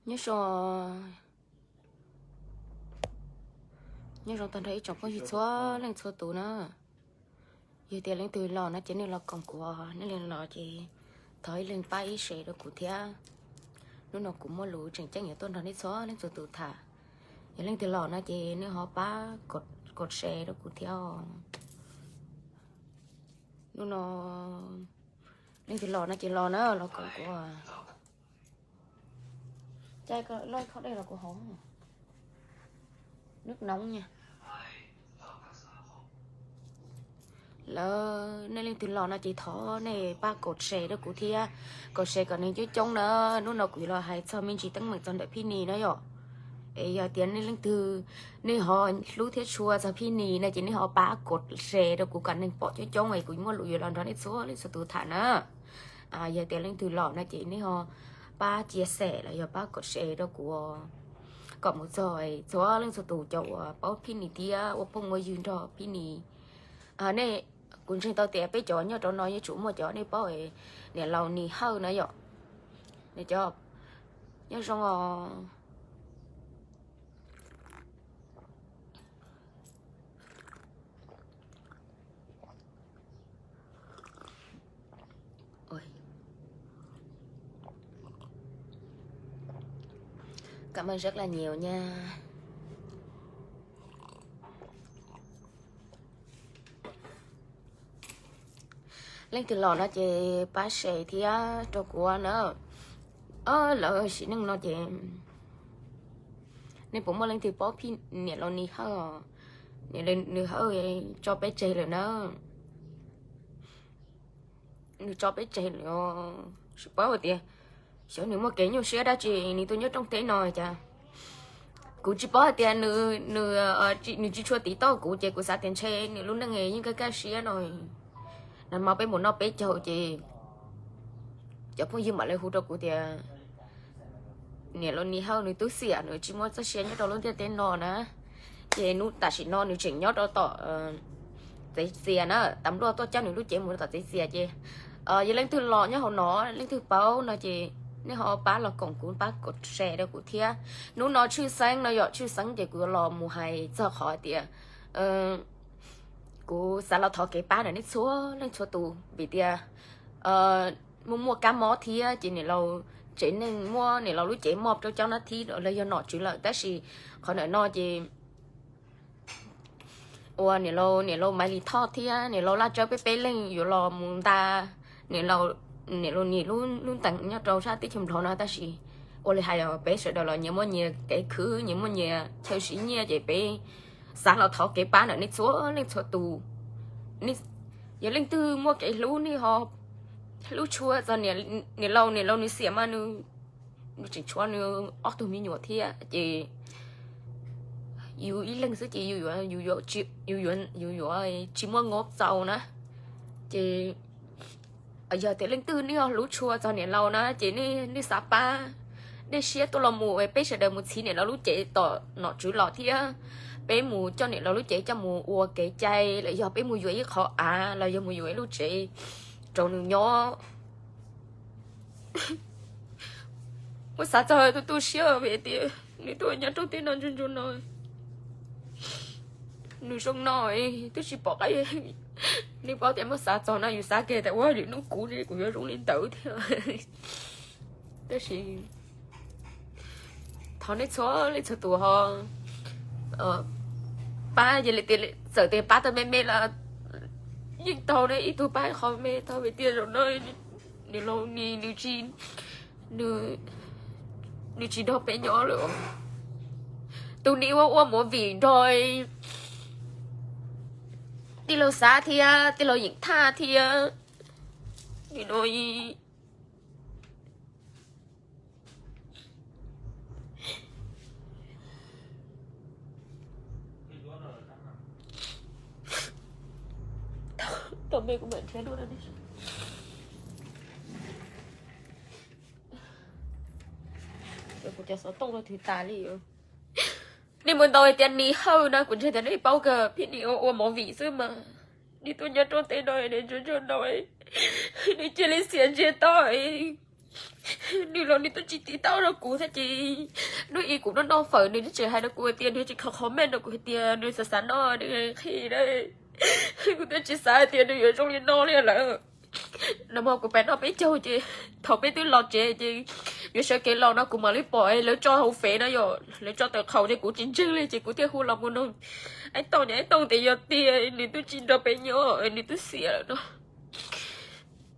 Nyob zoo, nyob zoo tag nrho ib tsoom phooj ywg txhua leej txhua tus na. Yog tias leej twg los no ces nej los koom kuv, nej leej los ces thov ib leeg pab ib share rau kuv thiab. Hnub no kuv muaj lus tseem ceeb yuav tuaj nrog nej txhua leej txhua tus tham. Yog leej twg los no ces nej ho pab kom share rau kuv thiab. Hnub no leej twg los no ces los na, los koom kuv. Caij loj khob dej los kuv haus. Nước nóng nha. Lawv, nej leej twg los no ces thov nej pab kom share rau kuv thiab, kom share kom neeg coob coob na. Hnub no kuv los hais txog me ntsis teeb meem txog ntawm Phij Nis na yom. Es yog tias nej leej twg nej ho hlub thiab tshua txog Phij Nis no ces nej ho pab kom share rau kuv kom neeg pom coob coob es kuv muaj lus yuav los nrog nej txhua leej txhua tus tham na. Yog tias leej twg los no ces nej ho pab chia sẻ los yog pab kom share rau kuv, kom mus txog txhua leej txhua tus cov uas paub Phij Nis thiab ua phooj ua ywg nrog Phij Nis. Nej, kuv ntseeg tau tias peb cov nyob rau no yeej tsum muaj cov nej paub, niam laus Nis Hawj na yom. Nws cov nyob zoo os. Ôi. Cảm ơn rất là nhiều nha. Leej twg los no ces pab share thiab rau kuv na. Lawv sim neej no ces nej puas muaj leej twg paub Phij, niam laus Nis Hawj? Niam laus Nis Hawj tso peb tseg lawm na. Nws tso peb tseg lawm, tsis paub hais tias xyov nws muaj kev nyuaj siab dab tsi nws tuaj nyob rooj teb no cas. Kuv tsis paub hais tias nws, nws tsis tshua tiv tauj kuv ces kuv xav tias ntshe nws lub neej yeej kaj kaj siab no. Nag hmo peb mus noj peb caug ces cov phooj ywg mam li hu rau kuv tias niam laus Nis Hawj nws tub xiam nws tsis muaj txoj sia nyob rau lub ntiaj teb no na. Ces hnub tam sim no nws tseem nyob rau tom txeev txias na, tam luaj tuaj coj nws lub cev mus rau tom txeev txias ces yog leej twg los nyob hauv no, leej twg paub no ces nej ho pab los koom kuv, pab kom share rau kuv thiab. Hnub no tshwj xeeb no yog tshwj xeeb ces kuv yuav los mus hais txog qhov tias kuv xav los thov kev pab ntawm nej txhua leej txhua tus vim tias muaj muaj kab mob thiab ces niam laus tsev neeg muab niam laus lub cev mob rau cov nab thib los yog nom tswv lawm, tab sis qhov ntawm no ces ua niam laus, niam laus Maiv Lis Thoj thiab niam laus Laj Tsawb peb peb leeg yuav los mus nta niam laus, niam laus Nis lub ntees nyob rau sab teb chaws Nplog no, tab sis ua li hais os, peb sawv daws los nyias muaj nyias kev khwv, nyias muaj nyias chaw siv nyiaj ces peb xav los thov kev pab ntawm nej txhua leej txhua tus. Yog leej twg muaj kev hlub nej ho hlub tshua txog niam laus, niam laus nws xiam mas nws tseem tshuav nws ob tug me nyuam thiab ces yus ib leeg xwb ces yus yuav tsis muaj nqob txaus na. Ces yog tias leej twg nej ho hlub tshua txog niam laus na ces nej xav pab, nej siab tuaj los mus peb sawv daws mus txhiv niam laus lub cev tom nom tswv los thiab peb mus coj niam laus lub cev coj mus ua kev cai los yog peb mus yuav ib qho av los yog mus yuav ib lub tsev rau nws nyob. Muab xav txog tu tu siab vim tias nws tuaj nyob rau teb no ntsuag ntsuag no, nws zoo no twb tsis pom qab. Nej paub tias muab xav txog no yus xav kiag tias ua lwm hnub kuv ne kuv yuav zoo li ntawd thiab. Tab sis thov nej txhua leej txhua tus ho pab, yog li tias txawm tias pab tau me me los yeej tau ne, ib tug pab qhov me tau vim tias zaum no nws laus ni nws tsis, nws tsis nrog peb nyob lawm. Tus ni ua ua movie nrog tij laug Xav thiab tij laug Yeem Thaj thiab Kuv cov xov tooj no twb tas li. Nej mus ntaus hais tias Nis Hawj na, kuv ntseeg tias nej paub kawg, Phij Nis ua ua movie xwb mas. Nws tuaj nyob rau teb no, nws ntsuag ntsuag no, nws cia li xiam ntsiag to. Nws los nws twb tsis tiv tauj rau kuv thiab ces hnub ib kuv noj noj fawm nws twb tseem hais rau kuv hais tias nws tsis kho comment rau kuv hais tias nws xav xav noj nws qhia. Kuv twb tsis xav hais tias nws yuav zoo li no li lawm. Nag hmo kuv pem noj peb caug ces thaum peb twb los tsev ces yuav sawv kev los no kuv mam li pom lawv tso hauv fev no yom, lawv tso tawm qhaus ces kuv tsis ntseeg li ces kuv thiaj hu los mus nug Aib Tooj, Aib Tooj tias yog tiag nws twb tsis nrog peb nyob, nws twb xiam lawm no.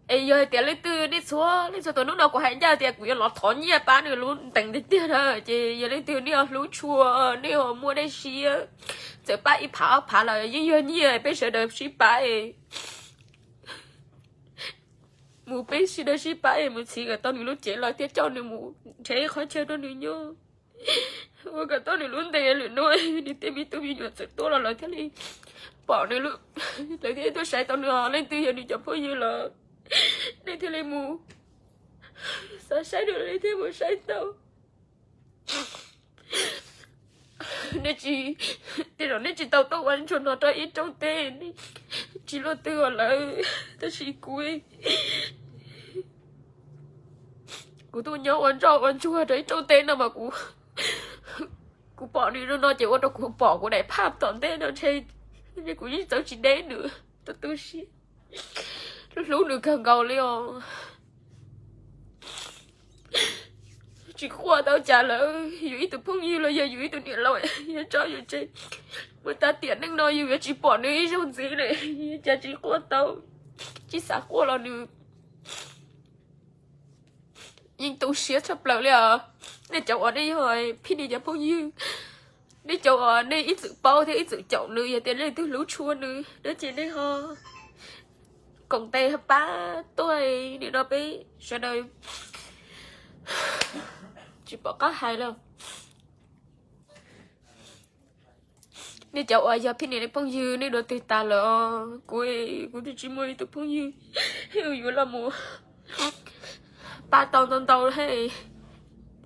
Es yog hais tias leej twg nej txhua leej txhua tus, hnub no kuv hais ncaj tias kuv yuav los thov nyiaj pab nws lub ntees tiag tiag na, ces yog leej twg nej ho hlub tshua, nej ho muaj dej siab, txawm pab ib phav ob phav los yeej yog nyiaj peb sawv daws sib pab. Mus peb sawv daws sib pab mus txhiv kom tau nws lub cev los thiab coj nws mus nrhiav ib qhov chaw rau nws nyob, ua kom tau nws lub ntees lwm hnub nws tej me tub me nyuam txawm tuaj los lawv thiaj li pom nws, lawv thiaj li tuaj saib tau nws. Leej twg yog nws cov phooj ywg los nej thiaj li mus xav saib nws li thiaj mus saib tau. Nej tsis, tej zaum nej tsis tau tuaj ua ntsuag no rau ib rooj teb, tsis luaj twg ua lawm, tab sis kuv, kuv tuaj nyob ua ntsoj ua ntsuag rau ib rooj teb no mas kuv, kuv pom nws no ces ua rau kuv pom kuv daim phaj tom ntej no ntshe kuv yeej txawv tsis deb nws. Tus tu siab, hlub hlub nws kawg nkaus li os. Tsis quaj tau cas lawm, yus ib tug phooj ywg los yog yus ib tug niam laus, yus tso yus tseg, mus tas tiam neej no yus yuav tsis pom nws ib zaug ntxiv li, cas tsis quaj tau, tsis xav quaj los nws yeej tu siab tshaj plaws li os. Nej cov uas nej yog Phij Nis cov phooj ywg, nej cov uas nej ib txwm paub thiab ib txwm caum nws, yog tias leej twg hlub tshua nws no ces nej ho koom tes pab tuaj, nim no peb sawv daws tsis pom qab hais lawm. Nej cov uas yog Phij Nis phooj ywg nej dua twg tas lawm, kuv, kuv twb tsis muaj ib tug phooj ywg yuav los mus pab tau ntau ntau li.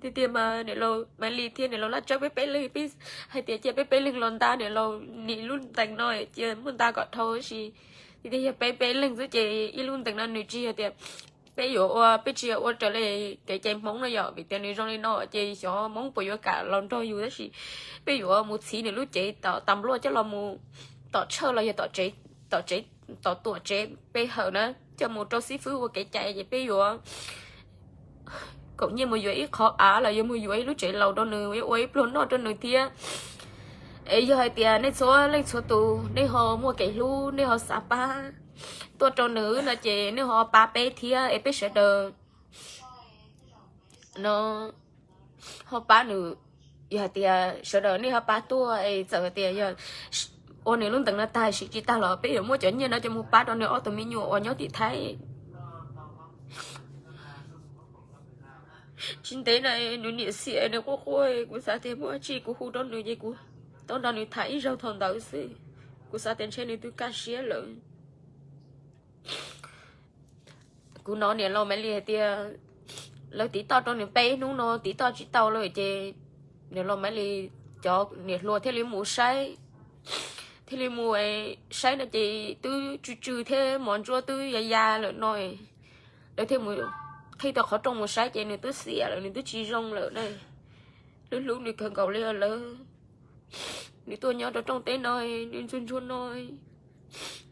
Tiag tiag mas niam laus Maiv Lis thiab niam laus Laj Tsawb peb peb leeg, peb hais tias cia peb peb leeg los nta niam laus nim lub ntees no, cia muaj nta kom dhau, tab sis tiag tiag yog peb peb leeg xwb ces ib lub ntees no nws tsis yog tias peb yuav ua, peb tsis yog ua raws li kev cai Hmoob no yom, vim tias nws zoo li no ces xyov Hmoob puas yuav kam los nrog yus, tab sis peb yuav mus txhiv nws lub cev tom tas npluaj coj los mus tom tshawj los yog tom tsev, tom tuam tsev pe hawm na, coj mus rau xib fwb ua kev cai ces peb yuav koom nyiaj mus yuav ib qho av los yuav mus yuav ib lub tsev laus rau nws, yuav ua ib pluag noj rau nws thiab. Es yog hais tias nej txhua leej txhua tus nej ho muaj kev hlub, nej ho xav pab tuaj rau nws no ces nej ho pab peb thiab es peb sawv daws no ho pab nws. Yog hais tias sawv daws nej ho pab tuaj es txawm hais tias yog ua nws lub ntees no tag siv tsis tag los peb yuav muab cov nyiaj no coj mus pab rau nws ob tug me nyuam uas nyob tim Thaib. Tsis ntev na nws niam xiam nws quaj quaj, kuv xav tias muaj dab tsi kuv hu rau nws ces kuv tau nrog nws tham ib zaug thaum ntawd xwb. Kuv xav tias ntshe nws twb kaj siab lawm. Kuv hnov niam laus Maiv Lis hais tias lawv tiv toj rau nws peb hnub no tiv toj tsis tau lawm ces niam laus Maiv Lis cov niam hluas thiaj li mus saib, thiaj li mus saib no ces twb tsw tsw thiab mos ntsuab twb ya ya lawm no. Lawv thiaj mus qhib tau qhov rooj mus saib ces nws twb xiam lawm, nws twb tsis zoo lawm na. Hlub hlub nws kawg nkaus li lawm. Nws tuaj nyob rau rooj teb no, nws ntsuag ntsuag no,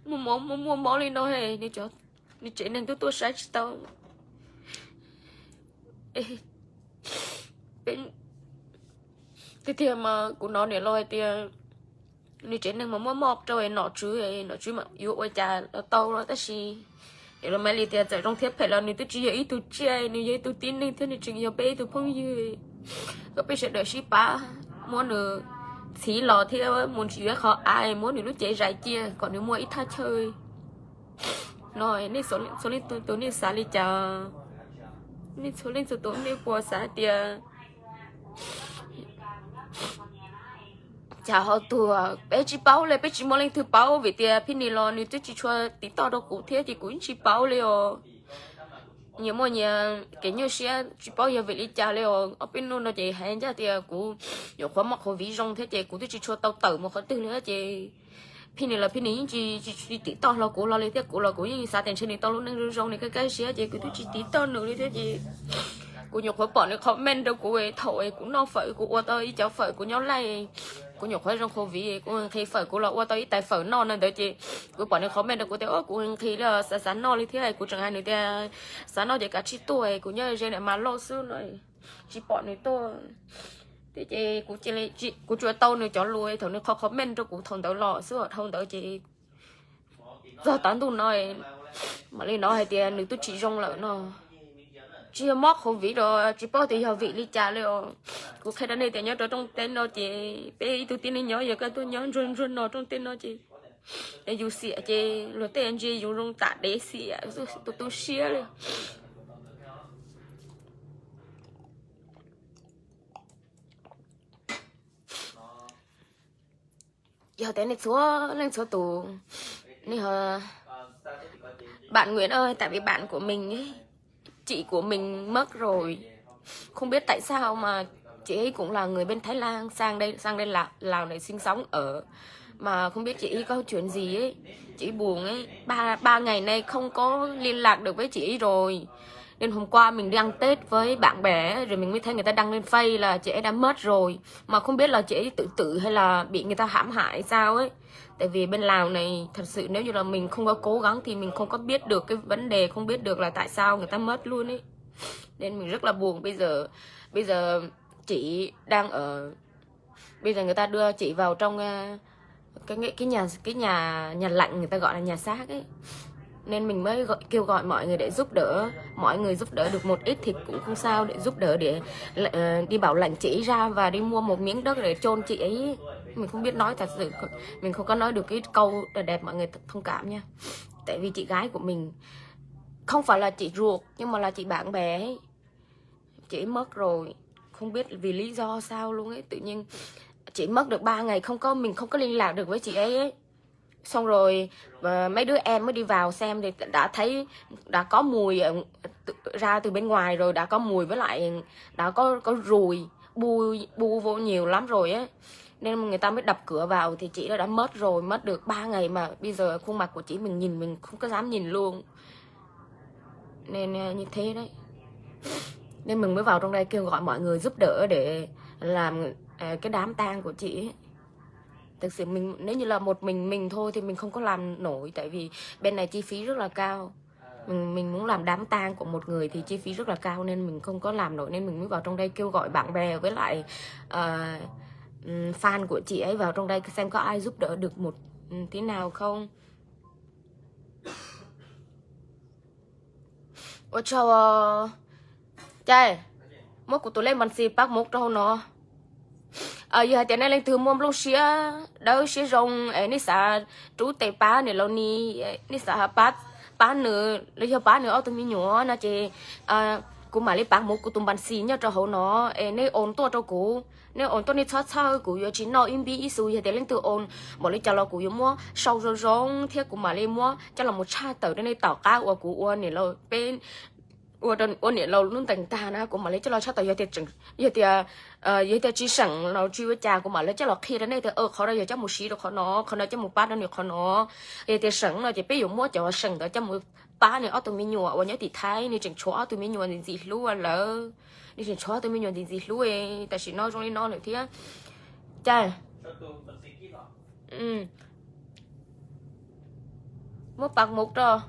muaj mob muaj muaj mob li no, nws tsev neeg twb tuaj saib tsis tau. Tiag tiag mas kuv hnov niam laus hais tias nws tsev neeg mas muaj mob rau nom tswv, nom tswv mas yuav ua cas los tau los tab sis niam laus Maiv Lis tias txawm zoo thiab phem los nws twb tsis yog ib tug tsiaj, nws yog ib tug tib neeg thiab nws tseem yog peb ib tug phooj ywg. Kom peb sawv daws sib pab muab nws txhiv los thiab mus yuav qhov av muab nws lub cev zais cia kom nws muaj ib thaj chaw no. Nej txhua leej txhua tus nej xav li cas? Nej txhua leej txhua tus nej puas xav tias cas ho tuag? Peb tsis paub li, peb tsis muaj leej twg paub vim tias Phij Nis los nws twb tsis tshua tiv toj rau kuv thiab ces kuv yeej tsis paub li os. Nyias muaj nyias kev nyuaj siab, tsis paub yog vim li cas li os. Ob peb hnub no ces hais ncaj tias kuv nyuam qhuav muaj qhuav viv zoo thiab ces kuv twb tsis tshua tau tawm mus qhov twg li thiab ces Phij Nis los Phij Nis yeej tsis, tsis tiv toj hlo kuv hlo li thiab, kuv los kuv yeej xav tias ntshe nws tau lub neej zoo zoo nws kaj kaj siab ces kuv twb tsis tiv toj nws li thiab ces Kuv nyuam qhuav pom nws comment rau kuv thaum kuv noj fawm, kuv ua tau ib cov fawm kuv nyob laij, kuv nyuam qhuav zoo covid, kuv nqhis fawm kuv los ua tau ib tais fawm noj no ntawd ces kuv pom nws comment rau kuv tias, kuv nqhis li, xav xav noj li thiab. Kuv tseem hais nws tias xav noj ces kav tsij tuaj, kuv nyob ze niam mas lauj xwb no, tsis pom nws tuaj. Thiab ces kuv tsuas tau nws cov lus thaum nws qhov comment rau kuv thaum ntawd los xwb, dhau ntawd ces txog tav ntuj no mam li hnov hais tias nws twb tsis zoo lawm no. Tsis yog mob covid los tsis paub tias yog vim li cas li os. Kuv qhia rau nej tias nyob rau rooj teb no ces peb ib tug tib neeg nyob, yog koj tuaj nyob ntsuag ntsuag no rooj teb no ces yus xiam ces luag tej ntsia yus zoo tam dev xiam, tu tu siab li. Yog tias nej txhua leej txhua tus, nej ho, bạn Nguyễn ơi, tại vì bạn của mình ấy, chị của mình mất rồi. Không biết tại sao mà chị ấy cũng là người bên Thái Lan sang đây, sang đây là Lào này sinh sống ở. Mà không biết chị ấy có chuyện gì ấy. Chị ấy buồn ấy. Ba, ba ngày nay không có liên lạc được với chị ấy rồi. Nên hôm qua mình đi ăn Tết với bạn bè rồi mình mới thấy người ta đăng lên Face là chị ấy đã mất rồi. Mà không biết là chị ấy tự tử hay là bị người ta hãm hại sao ấy. Tại vì bên Lào này thật sự nếu như là mình không có cố gắng thì mình không có biết được cái vấn đề, không biết được là tại sao người ta mất luôn ấy. Nên mình rất là buồn. Bây giờ, bây giờ chị đang ở, bây giờ người ta đưa chị vào trong cái cái cái nhà cái nhà nhà lạnh, người ta gọi là nhà xác ấy. Nên mình mới gọi, kêu gọi mọi người để giúp đỡ, mọi người giúp đỡ được một ít thì cũng không sao, để giúp đỡ để ờ, đi bảo lãnh chị ấy ra và đi mua một miếng đất để chôn chị ấy. Mình không biết nói thật sự, mình không có nói được cái câu đẹp, mọi người thông cảm nha. Tại vì chị gái của mình không phải là chị ruột nhưng mà là chị bạn bè ấy. Chị ấy mất rồi, không biết vì lý do sao luôn ấy, tự nhiên chị mất được ba ngày không có, mình không có liên lạc được với chị ấy ấy. Xong rồi ờ, mấy đứa em mới đi vào xem thì đã thấy đã có mùi ờ, tự- ra từ bên ngoài rồi, đã có mùi với lại đã có có ruồi bu bu vô nhiều lắm rồi á. Nên người ta mới đập cửa vào thì chị đó đã mất rồi, mất được ba ngày mà bây giờ khuôn mặt của chị mình nhìn mình không có dám nhìn luôn. Nên ờ, như thế đấy. Nên mình mới vào trong đây kêu gọi mọi người giúp đỡ để làm ờ, cái đám tang của chị ấy. Thực sự mình nếu như là một mình mình thôi thì mình không có làm nổi, tại vì bên này chi phí rất là cao. Mình mình muốn làm đám tang của một người thì chi phí rất là cao nên mình không có làm nổi, nên mình mới vào trong đây kêu gọi bạn bè với lại ờ, ừm, fan của chị ấy vào trong đây xem có ai giúp đỡ được một ừm, tí nào không. Ua tsaug, cai, muab kuv tus lej npas xis pab mus rau hauv no. Yog hais tias nej leej twg muaj nplooj siab dawb siab zoo es nej xav rub tes pab niam laus Ni, nej xav pab, pab nws los yog pab nws ob tug me nyuam no ces kuv mam li pab mus kuv tus npas xis nyob rau hauv no es nej ua tuaj rau kuv. Nej ua tuaj, nej txhob txhawj, kuv yuav tsis noj ib npib ib xu. Yog tias leej twg ua npaum li cas los kuv yuav muab sau zoo zoo thiab kuv mam li muab coj los mus tshaj tawm rau nej tom qab uas kuv ua niam laus, peb ua, ua niam laus lub ntees tag na kuv mam li coj los tshaj tawm. Yog tias, yog tias tsis seem los tsis ua cas kuv mam li coj los qhia rau nej tias qhov no yog coj mus siv rau qhov no, qhov no coj mus pab rau nws qhov no. Yog tias seem no ces peb yuav muab cov seem ntawd coj mus pab nws ob tug me nyuam uas nyob tim Thaib, nws tseem tshuav ob tug me nyuam ntxim ntxim hlub lawm. Nws tseem tshuav ob tug me nyuam ntxim ntxim hlub, tam sim no zoo li no lawm thiab. Cai, muab pab mus rau,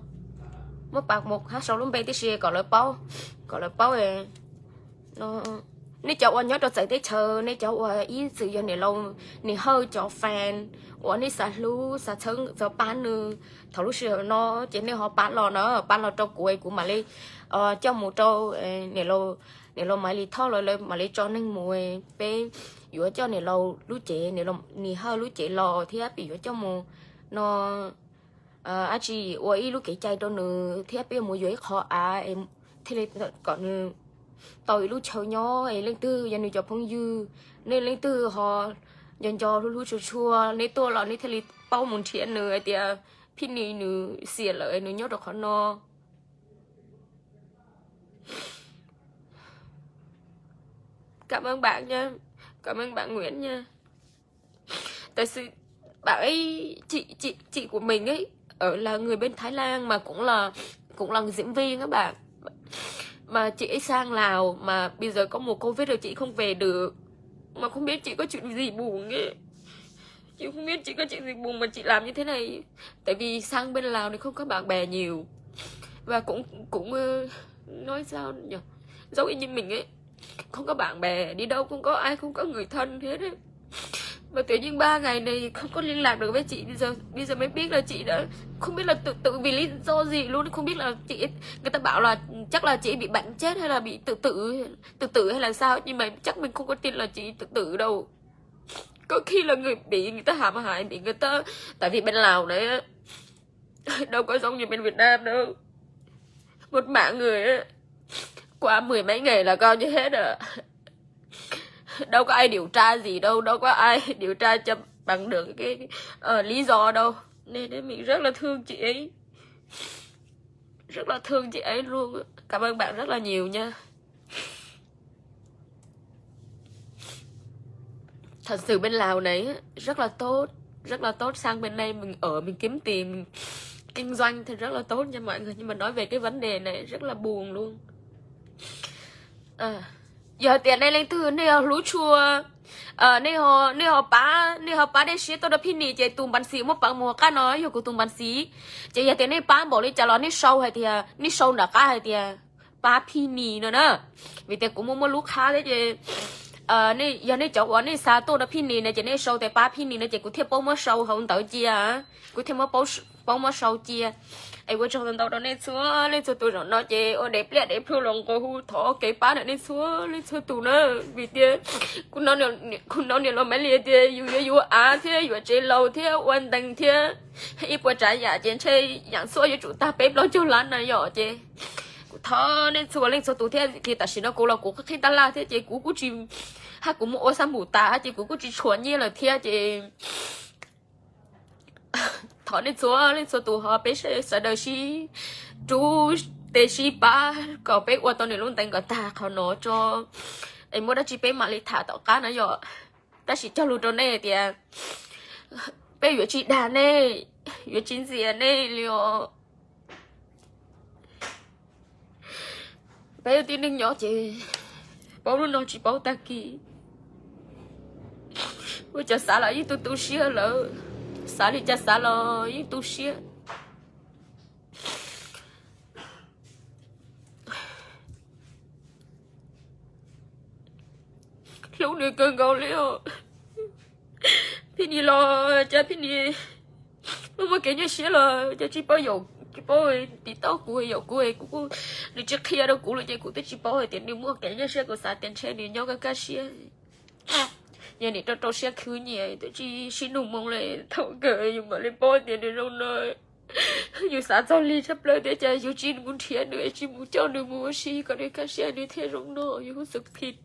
muab pab mus hab sau lub npe tib si kom lawv paub, kom lawv paub. Nej cov uas nyob rau txawv teb chaws, nej cov uas ib txwm yog niam laus Nis Hawj cov fan uas nej xav hlub xav txhawb xav pab nws thaum lub sij hawm no ces nej ho pab los na, pab los rau kuv, kuv mam li coj mus rau niam laus Maiv Lis Thoj lawv, lawv mam li tso neeg mus. Peb yuav coj niam laus lub cev, Nis Hawj lub cev los thiab peb yuav coj mus no dab tsi ua ib lub kev cai rau nws thiab peb yuav mus yuav ib qho av thiaj li kom nws tau ib lub chaw nyob. Es leej twg yog nws cov phooj ywg, nej leej twg ho nco nco hlub hlub tshua tshua, nej tuaj los nej thiaj li paub mus nrhiav nws hais tias Phij Nis nws xiam lawm, nws nyob rau qhov no. Cảm ơn bạn nha. Cảm ơn bạn Nguyễn nha. Tại sự bạn ấy, chị, chị, chị của mình ấy, ở là người bên Thái Lan mà cũng là, cũng là diễn viên các bạn. mà chị ấy sang Lào mà bây giờ có mùa Covid rồi chị không về được. Mà không biết chị có chuyện gì buồn ấy. Chị không biết chị có chuyện gì buồn mà chị làm như thế này. Tại vì sang bên Lào này không có bạn bè nhiều. Và cũng cũng ờ, nói sao nhỉ? Giống y như mình ấy. Không có bạn bè, đi đâu không có ai, không có người thân hết ấy. Mà tự nhiên ba ngày này không có liên lạc được với chị, bây giờ bây giờ mới biết là chị đã không biết là tự tử vì lý do gì luôn, không biết là chị, người ta bảo là chắc là chị bị bệnh chết hay là bị tự tử, tự tử hay là sao, nhưng mà chắc mình không có tin là chị tự tử đâu. Có khi là người bị người ta hãm hại, bị người ta, tại vì bên Lào đấy đâu có giống như bên Việt Nam đâu. Một mạng người á, qua mười mấy ngày là coi như hết rồi. Đâu có ai điều tra gì đâu, đâu có ai điều tra cho bằng được cái ờ, lý do đâu. Nên, nên mình rất là thương chị ấy. Rất là thương chị ấy luôn. Cảm ơn bạn rất là nhiều nha. Thật sự bên Lào này á, rất là tốt, rất là tốt, sang bên đây mình ở, mình kiếm tiền, mình kinh doanh thì rất là tốt nha mọi người, nhưng mà nói về cái vấn đề này rất là buồn luôn. À, yog hais tias nej leej twg nej ho hlub tshua, nej ho nej ho pab nej ho pab dej siab tuaj rau Phij Nis ces tus npas xiv muab pawv mus qab no yog kuv tus npas xiv. Ces yog tias nej pab npaum li cas los nej sau hais tias, nej sau nram qab hais tias pab Phij Nis no na. Vim tias kuv muaj muaj lub qhab thiab ces yog nej cov uas nej xa tuaj rau Phij Nis no ces nej sau tias pab Phij Nis no ces kuv thiaj paub muab sau hauv ntawv cia, kuv thiaj paub muab sau cia. Es ua tsaug ntau ntau rau nej txhua leej txhua tus zaum no ces ua dev pliaj dev plhu los nqua hu thov kev pab ntawm nej txhua leej txhua tus na. Vim tias kuv hnov niam laus Maiv Lis tias yus yuav yuav av thiab yuav tsev laus thiab ua ntees thiab ib puas tsav yam ces ntshe yam txhua yuav tsum tag peb plaub caug lab na yom. Ces kuv thov nej txhua leej txhua tus thiab, ces tam sim no kuv los kuv qhib tab laj thiab ces kuv kuj tsis, hab kuv muaj ua xab npum tas ces kuv kuj tsis tshuav nyiaj lawm thiab ces thov nej txhua leej txhua tus ho peb sawv daws sib rub tes sib pab kom peb ua tau nws lub ntees kom tag qhov no tso, es muaj dab tsi peb mam li tham tom qab na yom. Tab sis cog lus rau nej tias peb yuav tsis dag nej, yuav tsis ntxias nej li os. Peb ua tib neeg nyob ces paub lub no tsis paub tag kis. Ua cas xav los yeej tu tu siab lawm, xav li cas xav los yeej tu siab. Hlub nws kawg nkaus li os. Phij Nis los cas Phij Nis muaj muaj kev nyuaj siab los cas tsis paub, yaum tsis paub, tiv tauj kuv yaum kuv, kuv nws tsis qhia rau kuv li ces kuv twb tsis paub hais tias nws muaj kev nyuaj siab, kuv xav tias ntshe nws nyob kaj kaj siab. Yog nim rau rau siab khwv nyiam twb tsis sib nug moo li, thaum kawg yus mam li paub tias nws zoo no. Yus xav txog li tshaj plaws tias cas yus tsis mus nrhiav nws, tsis mus coj nws mus ua si kom nws kaj siab nws thiaj zoo no, yus hu xwm phim.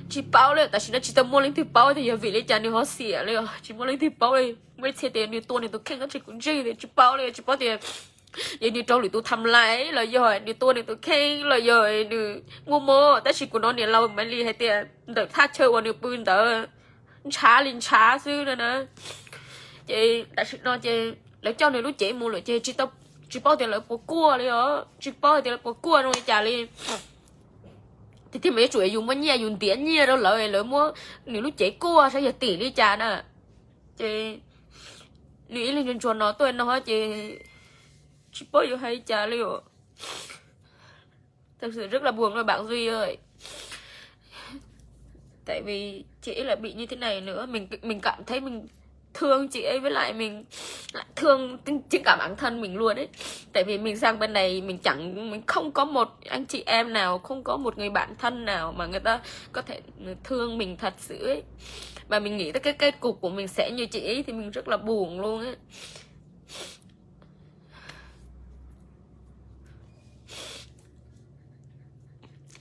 Tsis paub li, tam sim no tsis tau muaj leej twg paub tias yog vim li cas nws ho xiam li os, tsis muaj leej twg paub li. Muaj ib txhia tias nws tua nws tus kheej, tab sis kuv ntseeg tias tsis paub li, tsis paub tias yog nws raug lwm tus tham lais los yog nws tua nws tus kheej los yog nws muaj mob, tab sis kuv hnov niam laus Maiv Lis hais tias ntawm thaj chaw uas nws pw ntawd ntshav li ntshav xwb no na. Ces tam sim no ces lawv coj nws lub cev mus lawm ces tsis paub tias lawv puas kuaj li os, tsis paub tias lawv puas kuaj zoo li cas li. Tiag tiag mas yuav tsum yus muaj nyiaj, yus ntiav nyiaj rau lawv, lawv muab nws lub cev kuaj saib yog tim li cas na. Ces nws ib leeg ntsuag ntsuag no tuaj no ces tsis paub yuav hais li cas li os. Thật sự rất là buồn rồi bạn Duy ơi. Tại vì chị ấy lại bị như thế này nữa, mình mình cảm thấy mình thương chị ấy, với lại mình lại thương chính cả bản thân mình luôn ấy. Tại vì mình sang bên này mình chẳng mình không có một anh chị em nào, không có một người bạn thân nào mà người ta có thể thương mình thật sự ấy. Mà mình nghĩ tới cái kết cục của mình sẽ như chị ấy thì mình rất là buồn luôn á.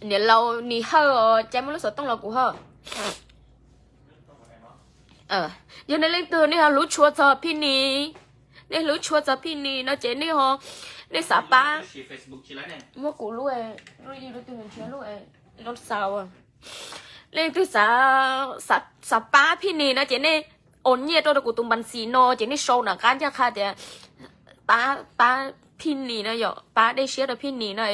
Niam laus Nis Hawj, cas muaj lub xov tooj los kuv ho. Yog nej leej twg nej ho hlub tshua txog Phij Nis, nej hlub tshua txog Phij Nis no ces nej ho, nej xav pab, muab kuv lub, lub twg nrhiav lub, nej leej twg xav, xav pab Phij Nis no ces nej ua nyiaj rau rau kuv tus npas xis no ces nej sau nram qab ncaj qha tias pab, pab Phij Nis no yom, pab dej siab rau Phij Nis no.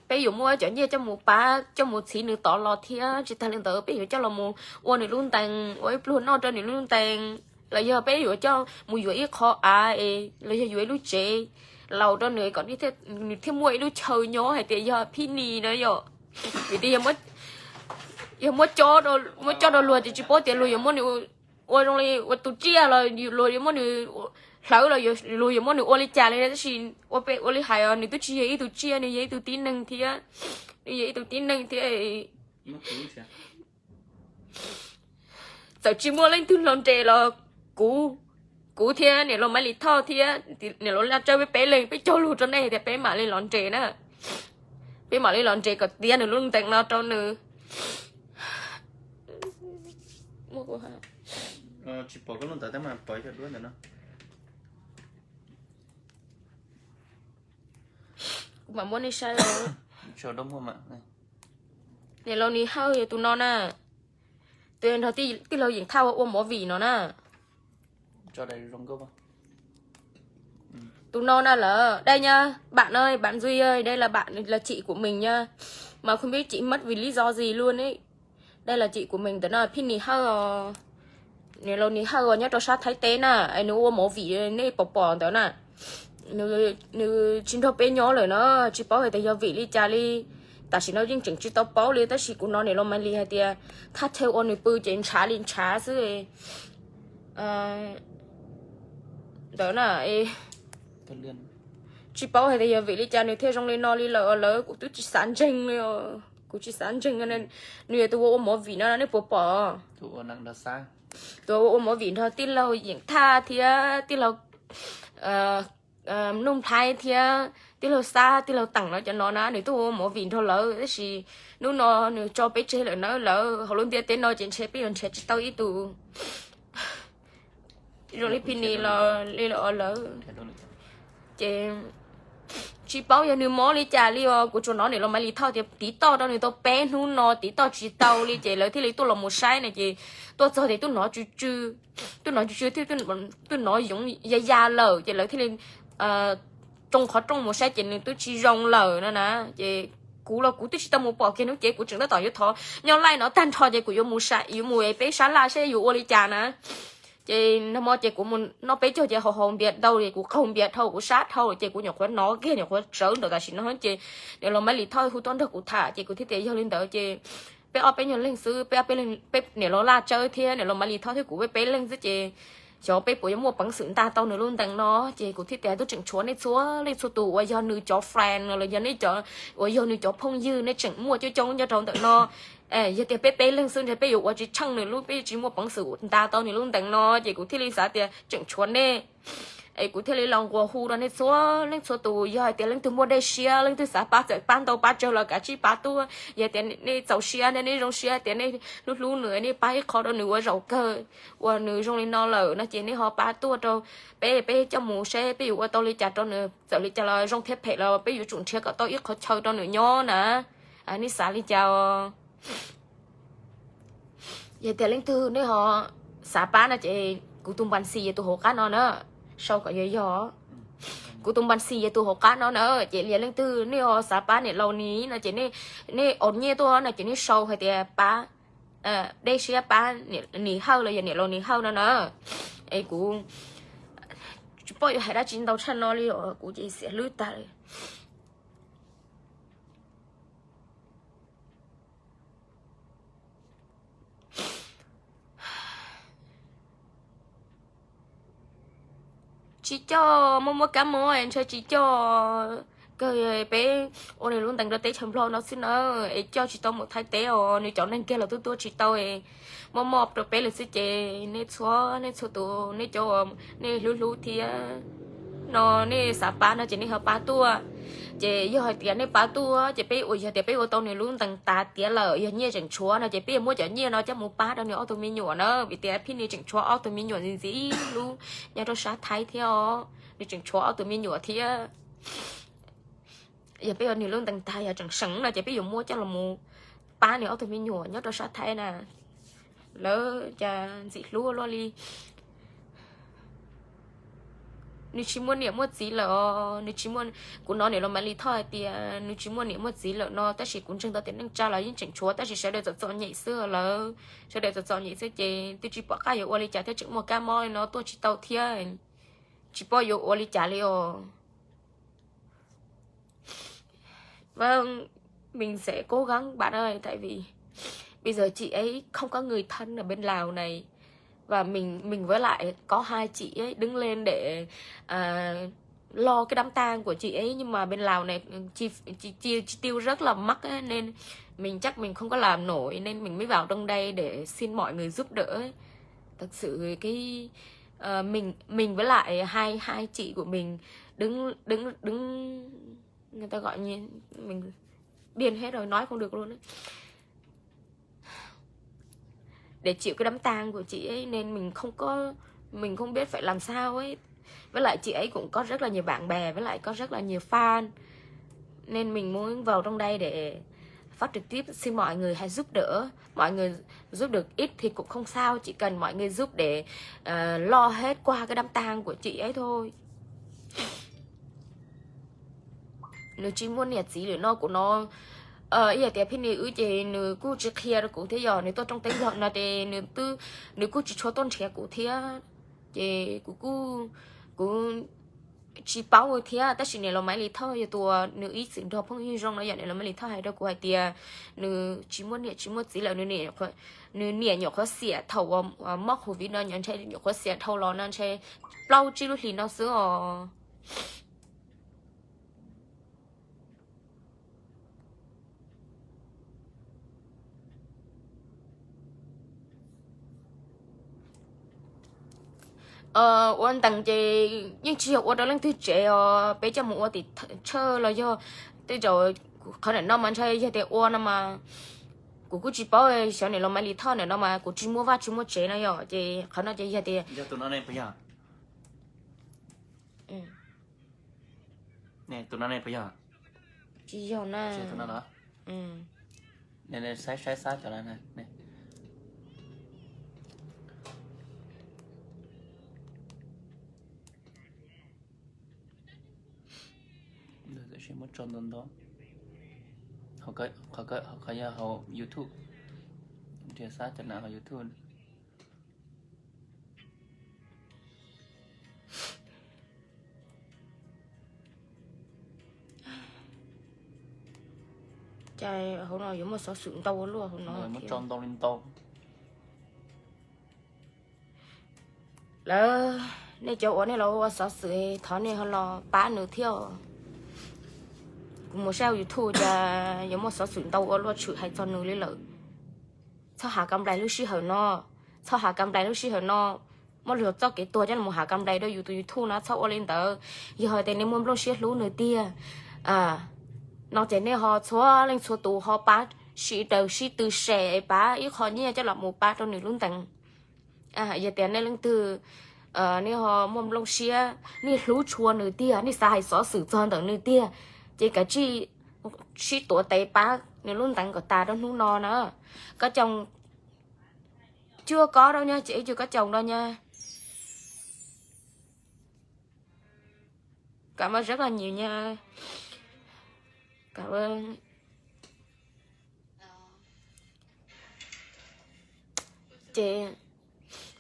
Peb yuav muab cov nyiaj coj mus pab, coj mus txhiv nws tod los thiab. Tsis tas li ntawd peb yuav coj los mus ua nws lub ntees, ua ib pluag noj rau nws lub ntees, los yog peb yuav coj mus yuav ib qho av es los yog yuav ib lub tsev laus rau nws kom nws thiaj muaj ib lub chaw nyob hais tias yog Phij Nis no yom. Vim tias yog muab, muab coj rau luag ces tsis paub tias luag yuav muab nws ua zoo li ua tus tsiaj los luag yuav muab nws hlawv los luag yuav muab nws ua li cas li, tab sis ua li hais os, nws twb tsis yog ib tug tsiaj, nws yog ib tug tib neeg thiab. Nws yog ib tug tib neeg thiab. Txawm tsis muaj leej twg los nres los kuv, kuv thiab niam laus Maiv Lis Thoj thiab niam laus Laj Tsawb peb peb leeg peb cog lus rau nej tias peb mam li los nres na. Peb mam li los nres kom tiav nws lub ntees no rau nws. Tsis pom koj lub ntawd tab mas pom ib co duab ntawm no. Kuv mam muab nej saib. Niam laus Nis Hawj yog tus no na. Tus nrog tij laug Yeem Thaj ua ua movie no na. Tus no na lawm, đây nha, bạn ơi, bạn Duy ơi, đây là bạn, là chị của mình nha. Mà không biết chị mất vì lý do gì luôn ấy. Đây là chị của mình, ntawm no Phij Nis Hawj os. Niam laus Nis Hawj os, nyob rau sab Thaib teb na, es nws ua movie nej pom pom ntawd na. Nws tsis nrog peb nyob lawm na, tsis paub hais tias yog vim li cas li. Tam sim no yeej tseem tsis tau paub li, tab sis kuv hnov niam laus Maiv Lis hais tias thaj chaw ua nws pw ces ntshav li ntshav xwb. Ntawd na, tsis paub hais tias yog vim li cas nws thiaj zoo li no li lawm, lawv kuv twb tsis xav ntseeg li. Kuv tsis xav ntseeg. Nws yog tus ua ua movie no nej puas pom? Tus ua ua movie nrog tij laug Yeem Thaj thiab tij laug Nuj Nplhaib thiab tij laug Xab, tij laug Teem no, cov no na nws twb ua ua movie nrog lawv, tab sis hnub no nws tso peb tseg lawm na. Lawv hauv lub ntiaj teb no ces ntshe peb yuav nrhiav tsis tau ib tug zoo li Phij Nis los li lawv. Ces tsis paub yog nws mob li cas li os. Kuv tsuas hnov niam laus Maiv Lis Thoj tias tiv toj rau nws tau peb hnub no tiv toj tsis tau li, ces lawv thiaj li tuaj los mus saib na. Ces tuaj txog ces twb hnov tsw tsw, twb hnov tsw tsw thiab twb hnov yoov ya ya lawm, ces lawv thiaj li tsoo qhov rooj mus saib ces nws twb tsis zoo lawm no na. Ces kuv los kuv twb tsis tau mus pom kiag hnub, ces kuv tseem tab tom yuav thov nyob laij no tag nrho ces kuv yuav mus, yuav mus peb sab laj saib yuav ua li cas na. Ces nag hmo ces kuv mus noj peb caug ces haus haus npias ntau, ces kuv qaug npias dhau, kuv sab dhau, ces kuv nyuam qhuav hnov kiag, nyuam qhuav sawv nraum tam sim no ces niam laus Maiv Lis Thoj hu tuaj nrog kuv tham, ces kuv thiaj tias yog li ntawd ces peb ob peb nyuag leeg xwb, peb ob peb leeg, peb niam laus Laj Tsawb thiab niam laus Maiv Lis Thoj thiab kuv peb peb leeg xwb ces xyov peb puas yuav muaj peev xwm nta tau nws lub ntees no. Ces kuv thiaj tias twb tseem tshuav nej txhua leej txhua tus uas yog nws cov friend los yog nej cov, uas yog nws cov phooj ywg, nej tseem muaj coob coob nyob rau ntawm no. Yog tias peb peb leeg xwb ntshe peb yuav ua tsis tsheej nws lub, peb tsis muaj peev xwm nta tau nws lub ntees no, ces kuv thiaj li xav tias tseem tshuav nej. Es kuv thiaj li los nquas hu rau nej txhua leej txhua tus, yog hais tias leej twg muaj dej siab, leej twg xav pab txawm pab ntau pab tsawg los kav tsij pab tuaj. Yog tias nej txaus siab thiab nej zoo siab tias nej hlub hlub nws, nej pab ib qho rau nws ua zaum kawg uas nws zoo li no lawm no ces nej ho pab tuaj rau peb, peb coj mus seb peb yuav ua tau li cas rau nws. Txawm li cas los zoo thiab phem los peb yuav tsum nrhiav kom tau ib qhov chaw rau nws nyob na. Nej xav li cas os? Yog tias leej twg nej ho xav pab no ces kuv tus npas xis yog tus hauv qab no na, sau kom yog yog. Kuv tus npas xis yog tus hauv qab no na, ces yog leej twg nej ho xav pab niam laus Nis no ces nej, nej ua nyiaj tuaj no ces nej sau hais tias pab, dej siab pab Nis Hawj los yog niam laus Nis Hawj no na. Es kuv tsis paub yuav hais dab tsi ntau tshaj no li os, kuv ces xiam hlwb tag li. Tsis coj, muaj muaj kab mob ntshai tsis coj kawg. Peb ua nws lub ntees rau teb chaws Nplog no xwb na, es coj tsis tau mus Thaib teb os, nws cov neeg kiag los tuaj tuaj tsis tau. Mob mob rau peb lawm xwb ces nej txhua, nej txhua tus, nej cov, nej hlub hlub thiab no, nej xav pab no ces nej ho pab tuaj. Ces yog hais tias nej pab tuaj ces peb ua, yog tias peb ua tau nws lub ntees tas tiav lawm, yog nyiaj tseem tshuav no ces peb yuav muab cov nyiaj no coj mus pab rau nws ob tug me nyuam na, vim tias Phij Nis tseem tshuav ob tug me nyuam ntxim ntxim hlub nyob rau sab Thaib thiab os. Nws tseem tshuav ob tug me nyuam thiab. Yog peb ua nws lub ntees tag yog tseem seem no ces peb yuav muab coj los mus pab nws ob tug me nyuam nyob rau sab Thaib na. lawv cas ntxim hlub luaj li. Nws tsis muaj niam muaj txiv lawm os, nws tsis muaj, kuv hnov niam laus Maiv Lis Thoj hais tias nws tsis muaj niam muaj txiv lawm no, tab sis kuv ntseeg tau tias neej tsa los yeej tseem tshuav, tab sis sawv daws txom txom nyem xwb lawv, sawv daws txom txom nyem xwb ces twb tsis pom qab yuav ua li cas thiab, tseem muaj kab mob li no tuaj tsis tau thiab, tsis paub yuav ua li cas li os. Vâng, mình sẽ cố gắng bạn ơi, tại vì bây giờ chị ấy không có người thân ở bên Lào này, và mình mình với lại có hai chị ấy đứng lên để à, lo cái đám tang của chị ấy, nhưng mà bên Lào này chi chi tiêu chi tiêu rất là mắc ấy, nên mình chắc mình không có làm nổi nên mình mới vào trong đây để xin mọi người giúp đỡ ấy. Thật sự cái ờ, mình mình với lại hai hai chị của mình đứng đứng đứng người ta gọi như mình điên hết rồi, nói không được luôn á, để chịu cái đám tang của chị ấy nên mình không có, mình không biết phải làm sao ấy. Với lại chị ấy cũng có rất là nhiều bạn bè, với lại có rất là nhiều fan, nên mình muốn vào trong đây để phát trực tiếp, xin mọi người hãy giúp đỡ. Mọi người giúp được ít thì cũng không sao, chỉ cần mọi người giúp để ờ, lo hết qua cái đám tang của chị ấy thôi. Nws tsis muaj niam txiv lawm no, kuv hnov ib yam tias Phij Nis wb ces nws kuj tsis qhia rau kuv thiab, yog nws tuaj rooj teb yog no ces nws twb, nws kuj tsis tshua tuaj nrhiav kuv thiab, ces kuv kuj, kuv tsis paub thiab. Tab sis niam laus Maiv Lis Thoj yog tus uas nws ib txwm nrog phooj ywg zoo no, yog niam laus Maiv Lis Thoj hais rau kuv hais tias nws tsis muaj niam tsis muaj txiv lawm, nws niam nyuam qhuav xiam thaum uas mob covid no, ntshe nyuam qhuav xiam dhau los no ntshe plaub tsib lub hlis no xwb os. Ua ntees ces yeej tsis yog ua rau leej twg tsev os, peb coj mus ua tim tshawj los yog tej zaum, qhov ntawm no mas ntshai yog tias ua no mas kuv kuj tsis paub, xyov niam laus Maiv Lis Thoj ntawm no mas kuv tsis muaj vaj tsis muaj tsev no yom, ces qhov no ces yog tias tsis yog na. Saib saib xab cov no. Muab tso ntau ntau. Qhov yog hauv YouTube. Nrhiav xab cov no hauv YouTube. Cas hauv no yuav muaj xov xwm ntau ua luaj hauv no. Muab tso ntau li ntau. Lawv, nej cov uas nej los ua xov xwm thov nej ho los pab nws thiab. Kuv mus saib YouTube cas yuav muaj xov xwm ntau ua luaj tshwm hais txog nws li lawm. Txhob has kam nplais lub sij hawm no, txhob has kam nplais lub sij hawm no. Muab luag txoj kev tuag coj los mus has kam nplais rau yus tus YouTube no, txhob ua li ntawd. Yog hais tias nej muaj nplooj siab hlub nws tiag no ces nej ho txhua leej txhua tus ho pab sib daws sib tw share, pab ib qho nyiaj coj los mus pab rau nws lub ntees. Yog tias nej leej twg nej ho muaj nplooj siab, nej hlub tshua nws tiag, nej xav hais xov xwm txog ntawm nws tiag, ces kav tsij sib tuav tes pab nws lub ntees kom tas rau hnub no na. Koj coo, cuaj kob rau nyab, ces ib cuj koj coo rau nyab. Cảm ơn rất là nhiều nha. Cảm ơn. Ces